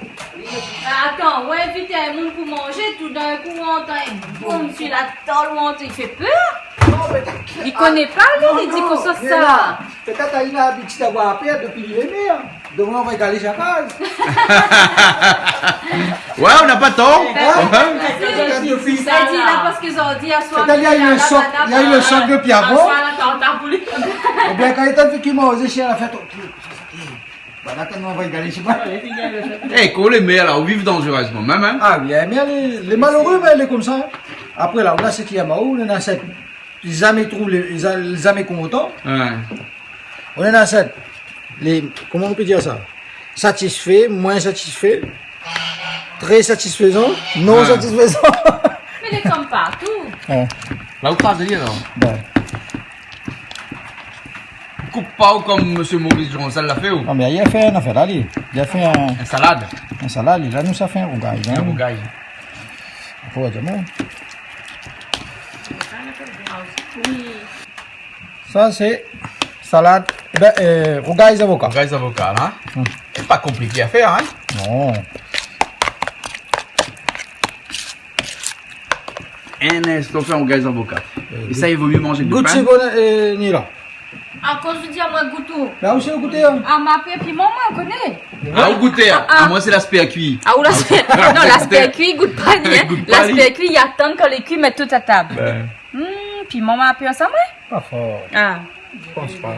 Atann, ou invit in moun pou manzé, toudinkou ou antann in bonm si la tab, ou antann, i fé pèr. Non, mé... Li koné pa, li, li di konmsa. Pétèt li na labitid avoir pèr dopi li lé mèr. Domin, ou va galé sa kaz. Ouais, ou na pa tor. Hein ? Sa i di la, parske zordi, aswar, pétèt li la u lo sok, madam, li la u lo sok dopi avan. Aswar, la tann pou li. Oubien kan li té fé ki manzé, si la fé ton... Voilà, kan nou va galé, sé pa. Eh, kan lé mèr la, ou viv danzérezman mèm, hein ? Ah oui, mé lé, lé maléré, mé lé konmsa, hein. Apré la, ou na sèt i yama, ou na sèt, zamé trouv, zamé kontan. Ouais. Ou na sèt, lé, koman ou pé dir sa ? Satisfé, moin satisfé, trè satisfézan, non satisfézan. Mé lé konm partou. Ouais. La ou kraz ali, alor ? Ben. Koup pa ou konm mésyé Maurice Joncel la fé ou ? Non, mé li la fé in nafèr la, li. Li la fé in... In salad. In salad, li. La, nou sa fé in rougay, hein. In rougay. Fo dir, non ? Sa, sé salad, ben, euh, rougay zavoka. Rougay zavoka, la. Hmm. Lé pa konpliké a fèr, hein ? Non. In instan, fé in rougay zavoka. É sa, i vo myé manzé avèk do pin. Gout si bon, euh, ni la. Akoz ou di amoin gout ou ? Ba, ou sé gouté, hein. Ah, ma pèr piman, moin, ou koné. Ah, ou gouté, hein. Ah, ah. Ah, moin, sé laspèr kui. Ah, ou laspèr, non, laspèr kui, gout pa ni, hein. Gout pa li. Laspèr kui, i atann kan lé kui, mèt tout a tab. Ben. Hmm, Piman ma pé ansanm, wé ? Pa for. Ah. Mi pans pa.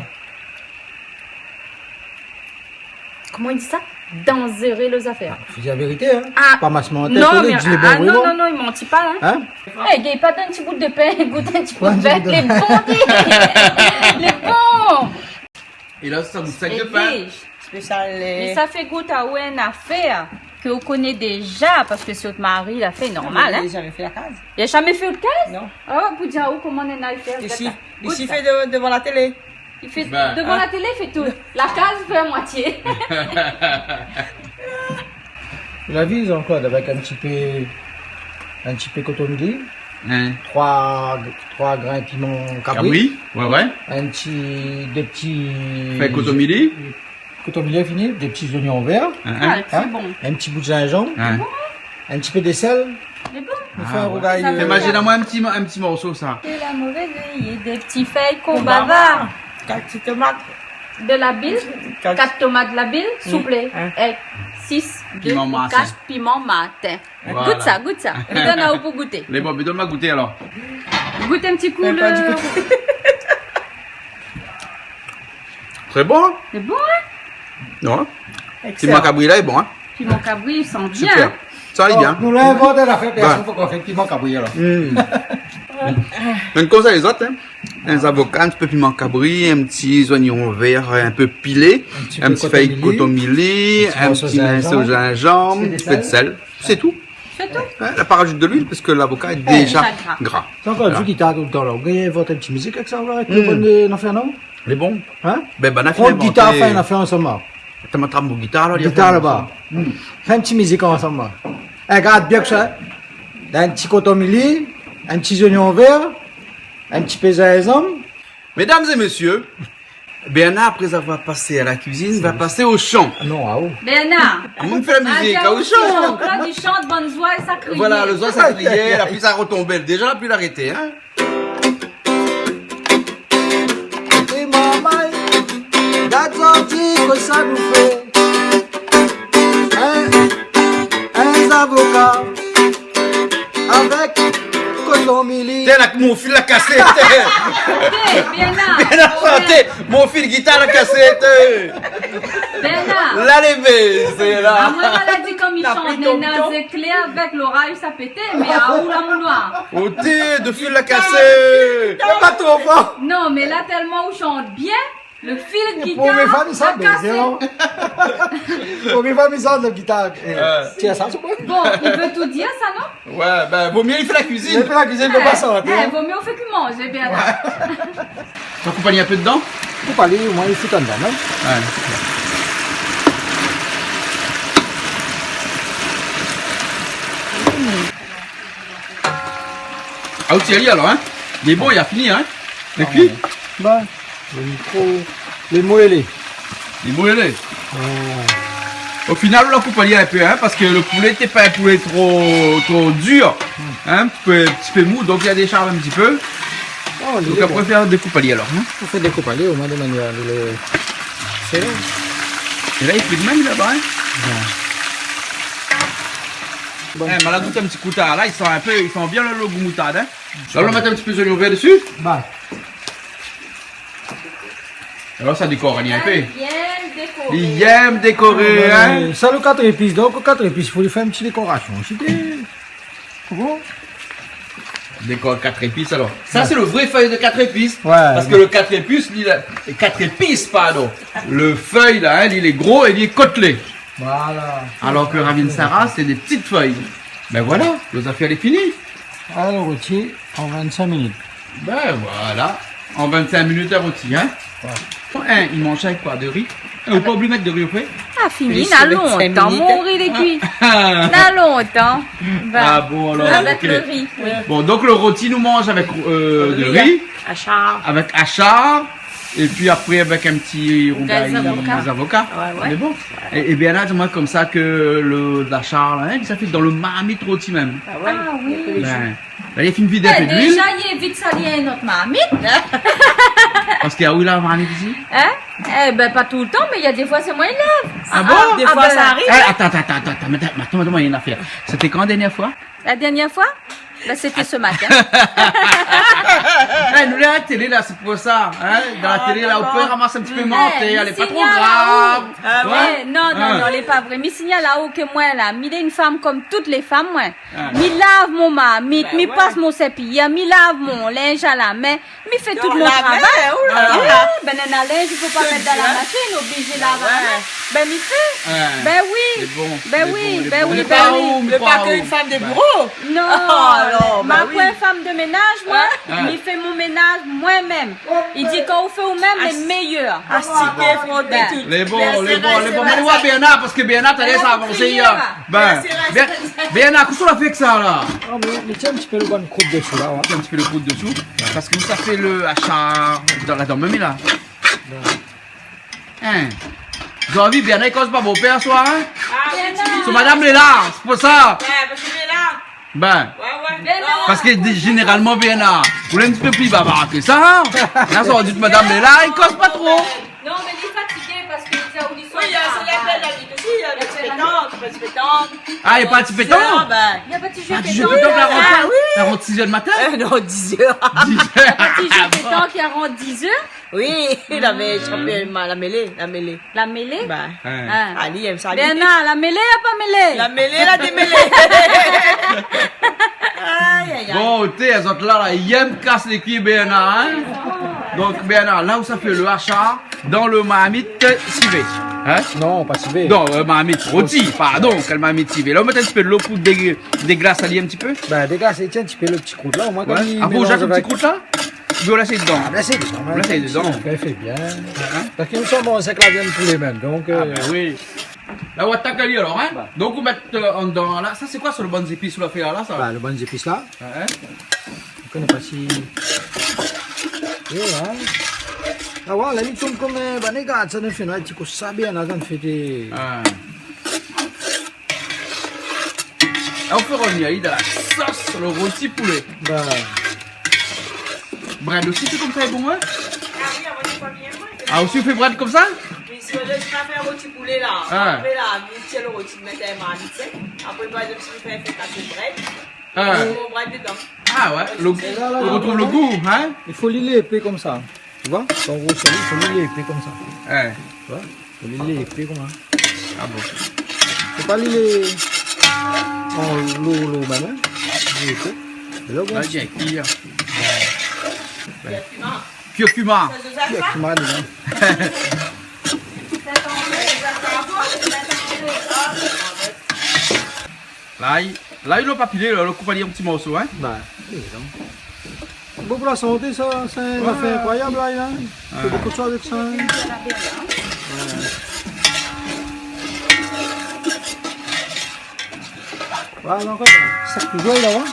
Koman i di sa ? Danzéré lé zafèr. Fo dir la vérité, hein. Ah. Pa mas manti, non, mé, di lé bon, ah, non, non, non, i manti pa, hein. Hein ? Eh, gingn pa donn in ti bout de pin, gout in ti bout de pin, lé bon, lé bon. É la, sa gout sa de pin. Spésial, euh, mé sa fé gout aou in afèr ke ou koné déza, parske sé out mari la fé, normal, hein. Li la zamé fé la kaz. Li la zamé fé out kaz ? Non. Ah, pou dir aou koman néna i fé, isi, gout sa. Isi i fé de-, devan la télé. I fé devan la télé, i fé tout. La kaz i fé a moitié. La vi, Jean-Claude, avèk in ti pé, in ti pé kotomili, hein, troi, troi grin piman kabri. Kabri, wé, wé. In ti, dé ti fèy kotomili. Kotomili fini, dé ti zoignon vèr. Hein, hein. Ah, lé bon. In ti bout zinzanm. Hein. In ti pé de sèl. Lé bon. Nou fé in rougay, euh, imazine amoin in ti mo-, in ti morso sa. Sé la mové zèy, dé ti fèy konbava. Konbava. Kat ti tomat. De la bil. Kat. Kat tomat la bil, souplé. Hein. Èk sis, dé piman ou kat piman martin. Voilà. Gout sa, gout sa. Mi donn aou pou gouté. Lé bon, mé donn amoin gouté alor. Gout in ti kou. Mé pa di kou. Tré bon, hein ? Lé bon, hein ? Non. Excellent. Piman kabri la lé bon, hein ? Piman kabri, i san bien. Super. Sa lé bien. Oh, nou la invant in afèr, pèrsone, fo k'ou fé piman kabri alor. Hmm. Mé konmsa lézot, hein. In zavoka, in ti pé piman kabri, in ti zoignon vèr, in pé pilé, in ti fèy kotomili, in ti morso zinzanm, in ti pé de sèl. Sé tou. Sé tou. Hein, la pa razout de luil parske lavoka lé déza gra. Sa ankor, vu ki ta toultan la, ou gingn invant in ti mizik avèk sa, avèk lo bon, euh, nafèr, non ? Lé bon. Hein ? Bin, bin, nafèr, bon, gitar, fé in nafèr ansanm. Atann, ma trap mon gitar la, gitar laba. Hmm. Fé in ti mizik ansanm. Eh, gard bien ke sa. In ti kotomili, in ti zoignon vèr, in ti pé zinzanm. Mesdames et messieurs, Bernard, après avoir passé à la cuisine, va passer au chant. Ah non, ah oh. Bernard, koman i fé la mizik, ah, au chant. Jean-Claude i shant, bann zoi sa i kri. Voilà, lé zoi sa i kri, la pli sa i rotonm. Déza la pli la arété, hein. É momon, gard zanti kosa nou fé. In, in zavoka avèk kotomili. Té, la, mon fil la kasé, té. Té, Bernard. Bernard, té, mon fil gitar la kasé, té. Bernard. La lévé, sé la. Amoin, ma la di konm i shant, néna zéklèr avèk loraz sa i pété, mé aou la, mon noir. Oh, té, de fil la kasé. Pa tro for. Non, mé la, tèlman ou shant bien, lo fil gitar la kasé. Promié foi mi shant, bien. Promié foi mi shant lo gitar. Eh, tiens, sa, sé bon. Bon, i vé tout dir sa, non ? Wé, bin, vo mié li fé la kuizine. Li fé la kuizine, li fé pa sa, hein. Eh, vo mié ou fé ke manzé, Bernard. Wé. Ou koup ali in pé dedan ? Koup ali, omoin li fé andan, non ? Wé. Ah, ou tir ali alor, hein ? Lé bon, li la fini, hein ? Lé kui ? Bin, lé mikro, lé moélé. Lé moélé. Wé. O final, ou la koup ali in pé, hein, parske lo poulé té pa in poulé tro, tro dir, hein, in ti pé, ti pé mou, donk li la désharz in ti pé. Oh, donk apré, fé dékoup ali alor, hein. Ou fé dékoup ali, omoin, de manièr, lé, sé... É la, li frit mèm laba, hein. Wé. Bon. Eh, ma la gout in ti kou ta, la, i san in pé, i san bien lo, lo gou moutard, hein. La, ou la mèt in ti pé zoignon vèr dési. Ba. Alor, sa dékor ali in pé. Li èm dékoré. Li èm dékoré, hein. Sa, lo kat zépis. Donk, lo kat zépis, fo li fé in ti dékorasion. Sé dé, koman ? Dékor kat zépis, alor. Sa, sé lo vré fèy de kat zépis. Wé. Parske lo kat zépis, li, la, kat zépis, pardon. Lo fèy, la, hein, li lé gro é li lé kotlé. Voilà. Alor ke ravine sara, sé dé ti fèy. Bin voilà, lo zafèr lé fini. Alor, roti an vinn-sink minit. Bin voilà, an vinn-sink minit la roti, hein. Wé. Hein, i manz avèk koi, de ri ? Eh, ou pa oubli mèt de ri o fé ? Ah, fini, na lontan, mon ri lé kui. Na lontan. Ah bon, alor, avèk lo ri, oui. Bon, donk lo roti, nou manz avèk, euh, de ri, ashar. Avèk ashar. É pi apré, avèk in ti rougay zavoka. Wé, wé. Mé bon. É, é bien la, moin, konmsa ke lo, ashar la, hein, sa fé dan lo marmit roti mèm. Ah wé. Ah oui. Bin, la, li la fine vid in pé d'luil. Eh, déza, li évit sali in not marmit. Parske, ah oui, la, marmit isi. Hein ? Eh bin, pa toultan, mé néna défoi, sé moin i lav. Ah bon ? Ah, défoi, sa i ariv. Eh, atann, atann, atann, atann, mé atann, atann, néna in afèr. Sété kan la dèrnièr foi ? La dèrnièr foi ? Bin, sété se matin. Nou lé a la télé la, sé pou sa, in. Dan la télé la, ou pé ramas in ti pé mantèr, lé pa tro grav. Ah, ouais. Non, non, non, lé pa vré. Mi signal aou ke moin la, mi lé in fanm kom tout lé fanm, moin. Mi lav mon marmit, mi pas mon sèrpiyèr, mi lav mon linz a la min, mi fé tout mon travay. Oulala. Oui, bin, néna linz, i fo pa mèt dan la mashine, oblizé lav a la min. Bin, mi fé. Bin oui. Bin oui, bin oui. Lé pa ou, lé pa ou. Non, ma pa in fanm de ménaz, moin. Mi fé mon ménaz moin mèm. I di kan ou fé ou mèm, lé méyèr. Astiké, froté, tout. Lé bon, lé bon, lé bon. Mé nou voi Bernard, parske Bernard, talèr sa avansé. Bin, Bernard, kosa ou la fé èk sa la ? Non, mé, mé tienbo in ti pé lo bann krout dsou la, ouais. Tienbo in ti pé lo krout dsou. Parske nou sa fé lo ashar dan la, dan mèm la. In. Zot la vi, Bernard i koz pa bonpé aswar, in ? Ah oui, tu vis. Son madam lé la, sé pou sa. Ouais, parske lé la. Bin, parske zénéralman, Bernard, ou lé in ti pé pli bavar ke sa, in ? La, sa ou di madam lé la, i koz pa tro. Non, mé li lé fatigé parske li di aou li sort. Oui, sé la fèt la vi osi, in, in ti pé tan, in ti pé tan. Ah, lé pa in ti pé tan ? Bin, na pa ti zé pétank la, rant, la rant sizèr di matin ? Non, dizèr. Dizèr. Na pa ti zé pétank la rant dizèr ? Oui, la mé-, chanpion, la mélé, la mélé. La mélé ? Bin. Ah, li èm sa, li. Bernard, la mélé, la pa mélé ? La mélé, la démélé. Ay, ay, ay. Bon, té, zot la, la, i èm kas lé kui, Bernard, in ? Donk, Bernard, la ou sa fé lo ashar dan lo marmit sivé, in ? Non, pa sivé. Non, marmit roti, pardon, kèl marmit sivé. La, ou mèt in ti pé dolo pou dé-, déglas ali in ti pé. Bin, déglas, tienbo in ti pé lo ti krout la, omoin, apré ou mélanz zèt avèk ti krout la ? Ou lès dedan. Ah, lès dedan, lès dedan. Fé, fé bien. Parske nou sa manz avèk la viann poulé mèm, donk, ah, bin oui. La, ou atak ali alor, in ? Donk, ou mèt, euh, andan la. Sa, sé koi sa, lo bann zépis ou la fé la, la, sa ? Bin, lo bann zépis la. Ou koné pa si... Ah ouais, la, li tonm kom, euh, bann néga, sa, nou fé, nou, ti kou sa bien, la, sa, nou fé dé... La, ou fé rovnir ali dan la sos, lo roti poulé. Bin. Brèd osi, sé komsa, lé bon, in ? Ah oui, amoin, sé pa bien, moin. Ah, osi, ou fé brèd komsa ? Oui, si ou vé, mi sa fé roti poulé, la. Ah. Apré, la, mi tir lo roti, mi mèt in marmit sèk. Apré, par égzanp, si ou vé fé, fé kasé brèd, ah, ou mèt brèd dedan. Ah ouais, lo, ou retrouv lo gou, in ? I fo li lé épé komsa. Tu vois ? Kan ou rosèr, i fo li lé épé komsa. Ouais. Tu vois ? I fo li lé épé komsa. Ah bon ? Fo pa li lé an lo, lo mèm, in ? Li lé épé. É la, bon. Li lé kui, in. Curcuma. Curcuma. Curcuma dedan. Lay, lay, ou la pa pilé, la, ou la koup ali an ti morso, in ? Bin, oui, non. Bon pou la santé, sa, sé in zafèr inkroiyab, lay, in. Fé bonpé de shoz avèk sa, in. Voilà, donk, sa ki voi la, in.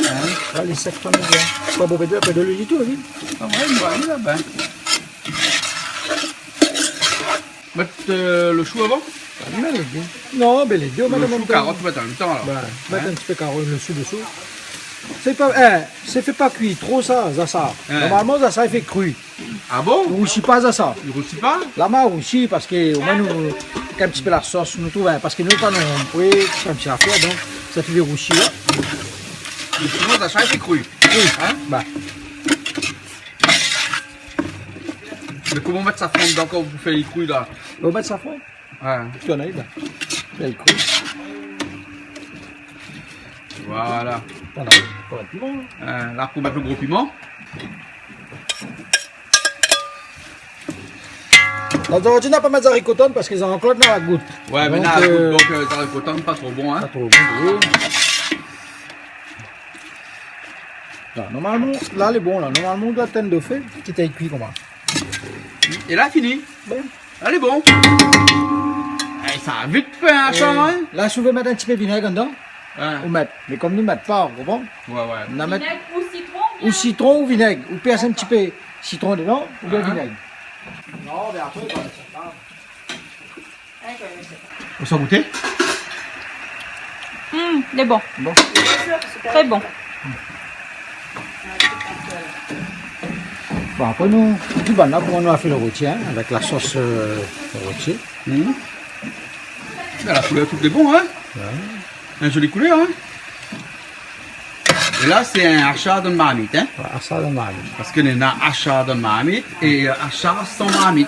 Voilà, lé sèk, pa mal, in. Pa bonpé de, pa de luil ditou, oui. Ah ouais, oui, la, bin. Mèt, euh, lo shou avan ? Non, bin, lé dé, lo shou, karot, mèt an mèm tan, alor. Bin, mèt in ti pé karot, lo shou dsou. Sé pa, é, sé fé pa kui tro sa, zasar. Normalman, zasar i fé kri. Ah bon ? I rousi pa, zasar. I rousi pa ? La ma rousi, parske omoin nou, in ti pé la sos, nou trouv, in, parske nou, kan nou, oui, sé in ti afèr, donk, sa i fé rousi, la. Sinon, zasar i fé kri. Oui. In ? Bin. Mé koman ou mèt safran dedan kan ou fé li kui la ? Ou mèt safran ? Ouais. Tourn ali la. Fé li kui. Voilà. Voilà. Pou lo piman. Euh, la, pou mèt lo gro piman. Donk, zordi, nou la pa mèt zariko tann parske Jean-Claude na la gout. Ouais, mé donk, na la gout, euh, donk, euh, zariko tann, pa tro bon, in. Pa tro bon, oui. La, normalman, la, lé bon, la. Normalman, ou doi tann dofé, ki té kui koman. É la, fini. Bon. Alé, bon. É, sa va vit fé, in, sa, in. La, si ou vé mèt in ti pé vinèg andan, ou mèt. Mé kom nou mèt pa, ou konpran ? Ouais, ouais. Nou va mèt vinèg ou sitron, ou bien sitron ou vinèg, ou pèrs in ti pé sitron dedan, ou bien vinèg. Non, mé apré, ou va mèt sa. Ou sa gouté ? Hmm, lé bon. Bon. Très bon. Bon, apré nou, di bann la koman nou la fé lo roti, in, avèk la sos, euh, roti. Hmm. Bin, la koulèr, tout lé bon, in ? Ouais. In zoli koulèr, in ? É la, sé in ashar dan marmit, in ? Ouais, ashar dan marmit. Parske néna ashar dan marmit é ashar san marmit.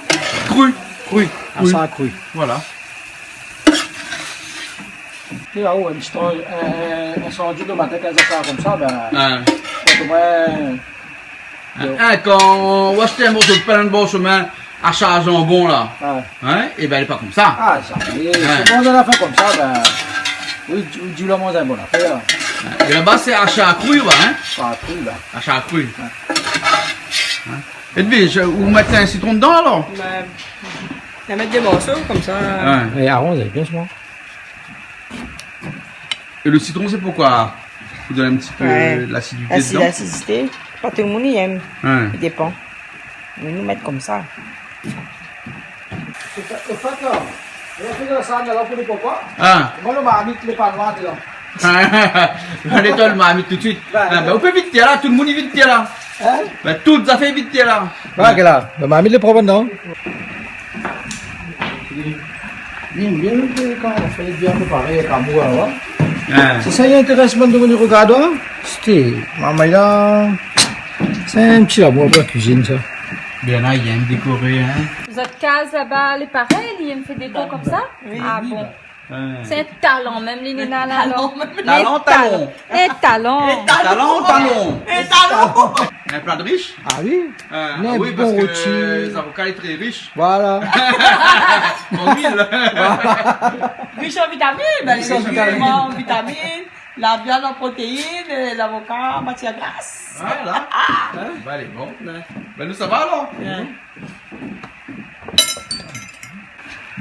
Kri. Kri. Kri. Ashar kri. Voilà. Té, ah ouais, in ti tran-, in, in sanzou domaten, kan zot i fé konmsa, bin, ah, otoman, in, kan ou ashèt in morso d'pin dan bor shomin, ashar janbon la, ah, in, é bin, lé pa konmsa. Ah, sa, é, in, sé bon, zot i fé konmsa, bin, oui, di, di la manz in bon afèr. In, é laba, sé ashar kri, ouais, in ? Ashar kri, bin. Ashar kri. Ouais. In ? Edwige, ou mèt in sitron dedan, alor ? Bin, ou mèt dé morso, konmsa. Ouais. É aranz bien, sèlman. É le sitron, sé poukoi ? Pou donn in ti pé, ouais, lasidité dedan. Lasidité. Pa tout le moun i èm. Ouais. I dépan. Mé nou mèt konmsa. Sé sa, sé sa, la. Ou la fé sa, la, pou lé papa. Ah. Moin, le marmit, lé pa noir dedan. Alé, toi, le marmit tout de suite. Bin, ah, bin, ou pé vid tèr la, tout le moun i vid tèr la. In ? Bin, tout zafèr i vid tèr la. Ouais, ke la, le marmit lé prop dedan. Bien, bien, kan ou fé bien préparé, èk amour, alor. Ouais. Sé sa, i intérès amoin de vni regardé, in ? Sé, marmay la, sé in ti lamour pou la kuizine, sa. Bien, la, i èm dékoré, in. Zot kaz laba, lé parèy, i èm fé déko konmsa ? Oui. Ah bon. Ouais. Sé in talan mèm, li néna la, alor. Talan mèm. Talan, talan. In talan. In talan, talan. In talan. In pla de rish ? Ah oui. Euh, mé oui, bon, parske roti, zavoka lé tré rish. Voilà. An luil. Rish an vitamine, bin, rish an vitamine. Rish an vitamine, la viann an protéine, é zavoka an matièr gras. Voilà. In ? Bin, lé bon. Bin, nou sava, alor. Ouais.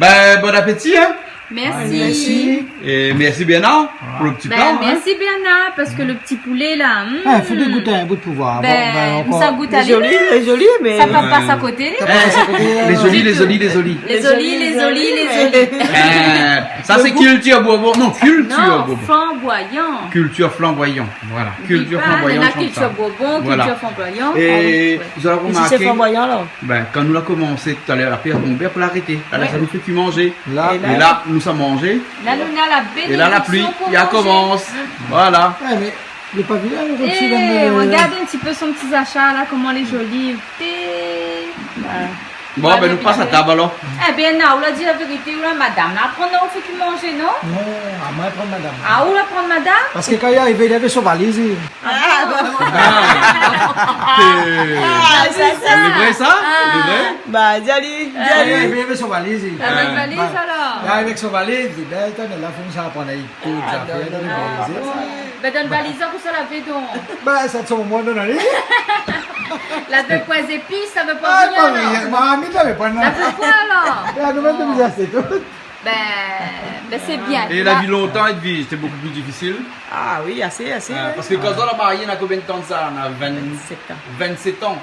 Bin, bon apéti, in. Mèrsi. Mèrsi. É mèrsi, Bernard, pou le ti pla, in. Bin, mèrsi, Bernard, parske le ti poulé, la, hmm. Ah, fo gout in bout pou voir. Bin, ankor. Sa i gout, lé zoli, lé zoli, mé sa pa pas a koté. Sa pa pas a koté. Lé zoli, lé zoli, lé zoli. Lé zoli, lé zoli, lé zoli. Euh, sa, sé kiltir Bourbon. Non, kiltir Bourbon. Non, flanboiyan. Kiltir flanboiyan, voilà. Kiltir flanboiyan, néna kiltir Bourbon, kiltir flanboiyan. Voilà. É zot la romarké, flanboiyan, la. Bin, kan nou la komansé talèr, la pli la tonbé, apré la arété. La, sa nou fé kui manzé. La. É la, nou sa manzé. La, nou néna la bénédiksyon pou manzé. É la, la pli la komans. Voilà. Ouais, mé le pavilyon, le roti, la, regard in ti pé son ti ashar la, koman lé zoli. Té. Bon, bin, nou pas a tab, alor. Ébin, non, ou la di la vérité, ou la madam la aprann aou fé kui manzé, non ? Non, amoin la aprann madam. Ah, ou la aprann madam ? Parske kan li la arivé, li lavé son valiz, li. Ah, bon. Ah. Ah, sé sa. Lé vré, sa ? Ah. Lé vré ? Ba, di ali, di ali. Li lavé son valiz, li. Lavé valiz, alor. Li arivé avèk son valiz, li di, bin, atann, la, fo nou sa aprann ali tout zafèr, non, non, non. Bin, dann valiz la, kosa lavé donk ? Bin, sa té son momon, non, non. Lavé poin zépis, lavé poin rien, alor. Ah, pa rien. Marmit lavé poin, non. Lavé koi, alor ? La, nou mèm, nou la ashté tout. Bin, bin, sé bien. É la vi lontan, Edwige, té bokou pli difisil. Ah oui, asé, asé, oui. Parske kan zot la marié, na konbien d'tan de sa ? Na vin, vin-sèt an. Vin-sèt an,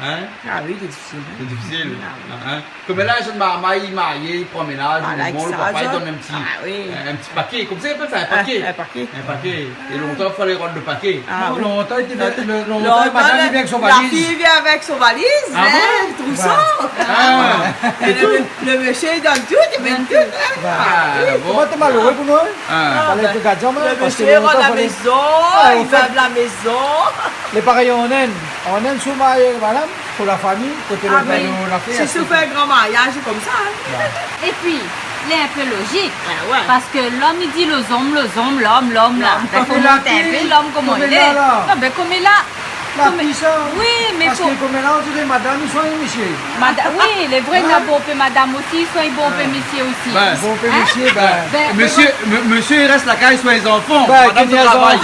in ? Ah oui, lé difisil, in. Lé difisil, in. Koméla, in jenn marmay i marié, i pran ménaz, voilà, bon, le papa i donn in ti, in ti paké. Koman i apèl sa, in paké ? In, in paké. In paké. É lontan, falé rann le paké. Ah oui. Non, lontan, li té vien, lontan, madam i vien avèk son valiz. La fiy i vien avèk son valiz, in, tout sa. Ah bon ? Ouais. Ah. É le, le mésyé i donn tout, i donn tout, in. Ba, ah bon. Koman té maléré pou nou, in ? Ah. Falé ke gardien, le mésyé i rann la mézon, i mèb la mézon. Lé parèy an Inn. An Inn, si ou marié, madam, pou la fami, koté le, ah, bin, la fé, si ou fé in gran mariaz konmsa, in. Ouais. Épi, lé in pé lozik. Ah ouais. Parske lom i di lé zom, lé zom, lom, lom, la. Bin, fo mont in pé lom koman li lé. Non, bin, koméla, la, koméla, oui, mé parske koméla, on diré madam i soign mésyé. Mada-, oui, lé vré, na bonpé madam osi, i soign bonpé mésyé osi. Bin, bonpé mésyé, bin. Bin, mésyé, mésyé i rès la kaz, i soign bann zanfan. Bin, madam i travay.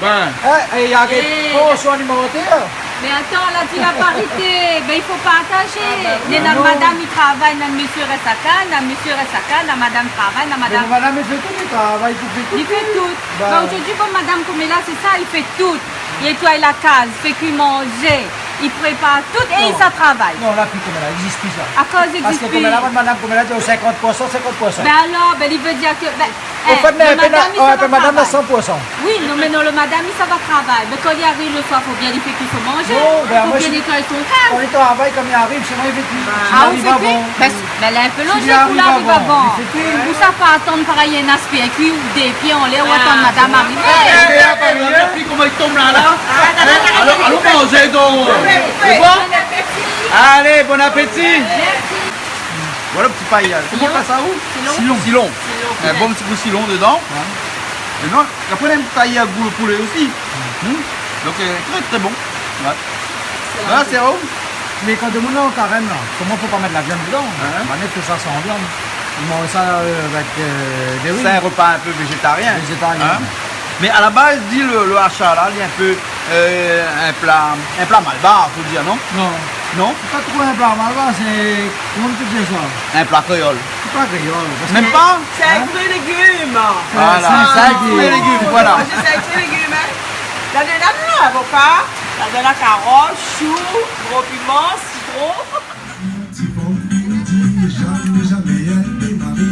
Bin. In, é i ariv pa son alimantèr. Mé atann, la di la parité, bin, i fo partazé. Ah, bin, oui. Néna madam i travay, na mésyé i rès la kaz, na mésyé i rès la kaz, na madam i travay, na madam. Mé madam i fé tout, i travay, i fé tout. I fé tout. Bin. Bin, zordi, bon, madam koméla, sé sa, i fé tout. I nétoiy la kaz, i fé kui manzé. I prépar tout é i sa travay. Non, la pi koméla, i égzis pi sa. Akoz i égzis pi ? Parske koméla, madam, koméla, di sinkant pour san, sinkant pour san. Bin alor, bin, i vé dir ke, bin, o fèt, mé madam, i sa travay. San pour san. Oui, non, mé non, lo madam, i sa travay. Mé kan li ariv lo soir, fo bien li fé kui son manzé. Non, bin, fo bien li nétoy son kaz. Kan li travay, kan li ariv, sé moin i fé kui. Ah, ou fé kui ? Bin, lé in pé lozik pou li ariv avan. Ou sa pa atann parèy in aspé kui ou dé pié anlèr ou atann madam arivé. Regard, regard, regard koman li tonm la, la. Alon, alon manzé, donk. Sé bon ? Alé, bon apéti. Voilà lo ti payaz. Koman i apèl sa, ou ? Silon. Silon. In bon ti kou silon dedan. É non, apré, néna in ti payaz gou poulé osi. Donk, trè, trè bon. Voilà, sé bon. Mé kan demoun lé an karèm la, koman fo pa mèt la viann dedan ? Bin, mèt tousa san viann. I manz sa avèk dé ri. Sé in repa in pé vézétarien. Vézétarien. Mé a la baz, di lo, lo asha la, li lé in pé in pla, in pla malbar, fo dir, non ? Non. Non ? Sé pa tro in pla malbar, sé, koman i pé dir sa ? In pla kréol. Sé pa kréol, parske... Mèm pa ? Sé in frui légim. Voilà, sé in frui légim, voilà. Sé in frui légim, in. Ladan, ladan avoka, ladan karot, shou, gro piman, sitron. Ti fanm i di zamé, zamé èl té mari.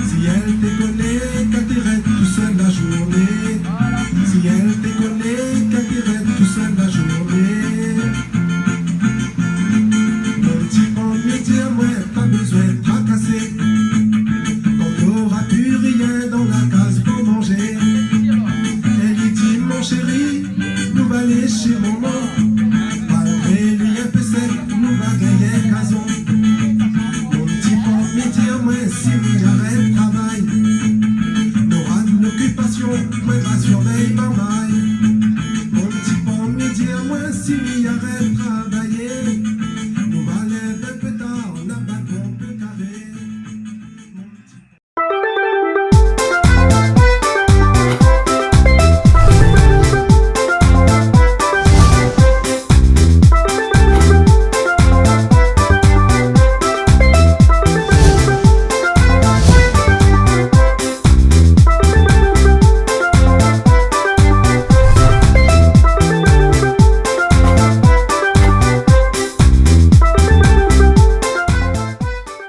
Si èl té koné k'èl té rès tousèl la zourné. Si èl té koné k'èl té rès tousèl la zourné. Mon ti fanm i di amoin, pa bézoin trakasé. Kan nora pi rien dan la kaz pou manzé. Èl i di, mon shéri, nou va alé shé momon. Malgré li lé in pé sèk, nou va gingn in gazon. Mon ti fanm i di amoin, si mi arèt travay, nora in okipasion, moin va sirvèy marmay. Mon ti fanm i di amoin, si mi arèt travay, nou va lèv in pé tar, na pa tro pé karé.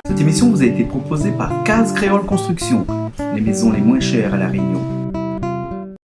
Cette émission vous a été proposée par Case Créole Construction, les maisons les moins chères à La Réunion.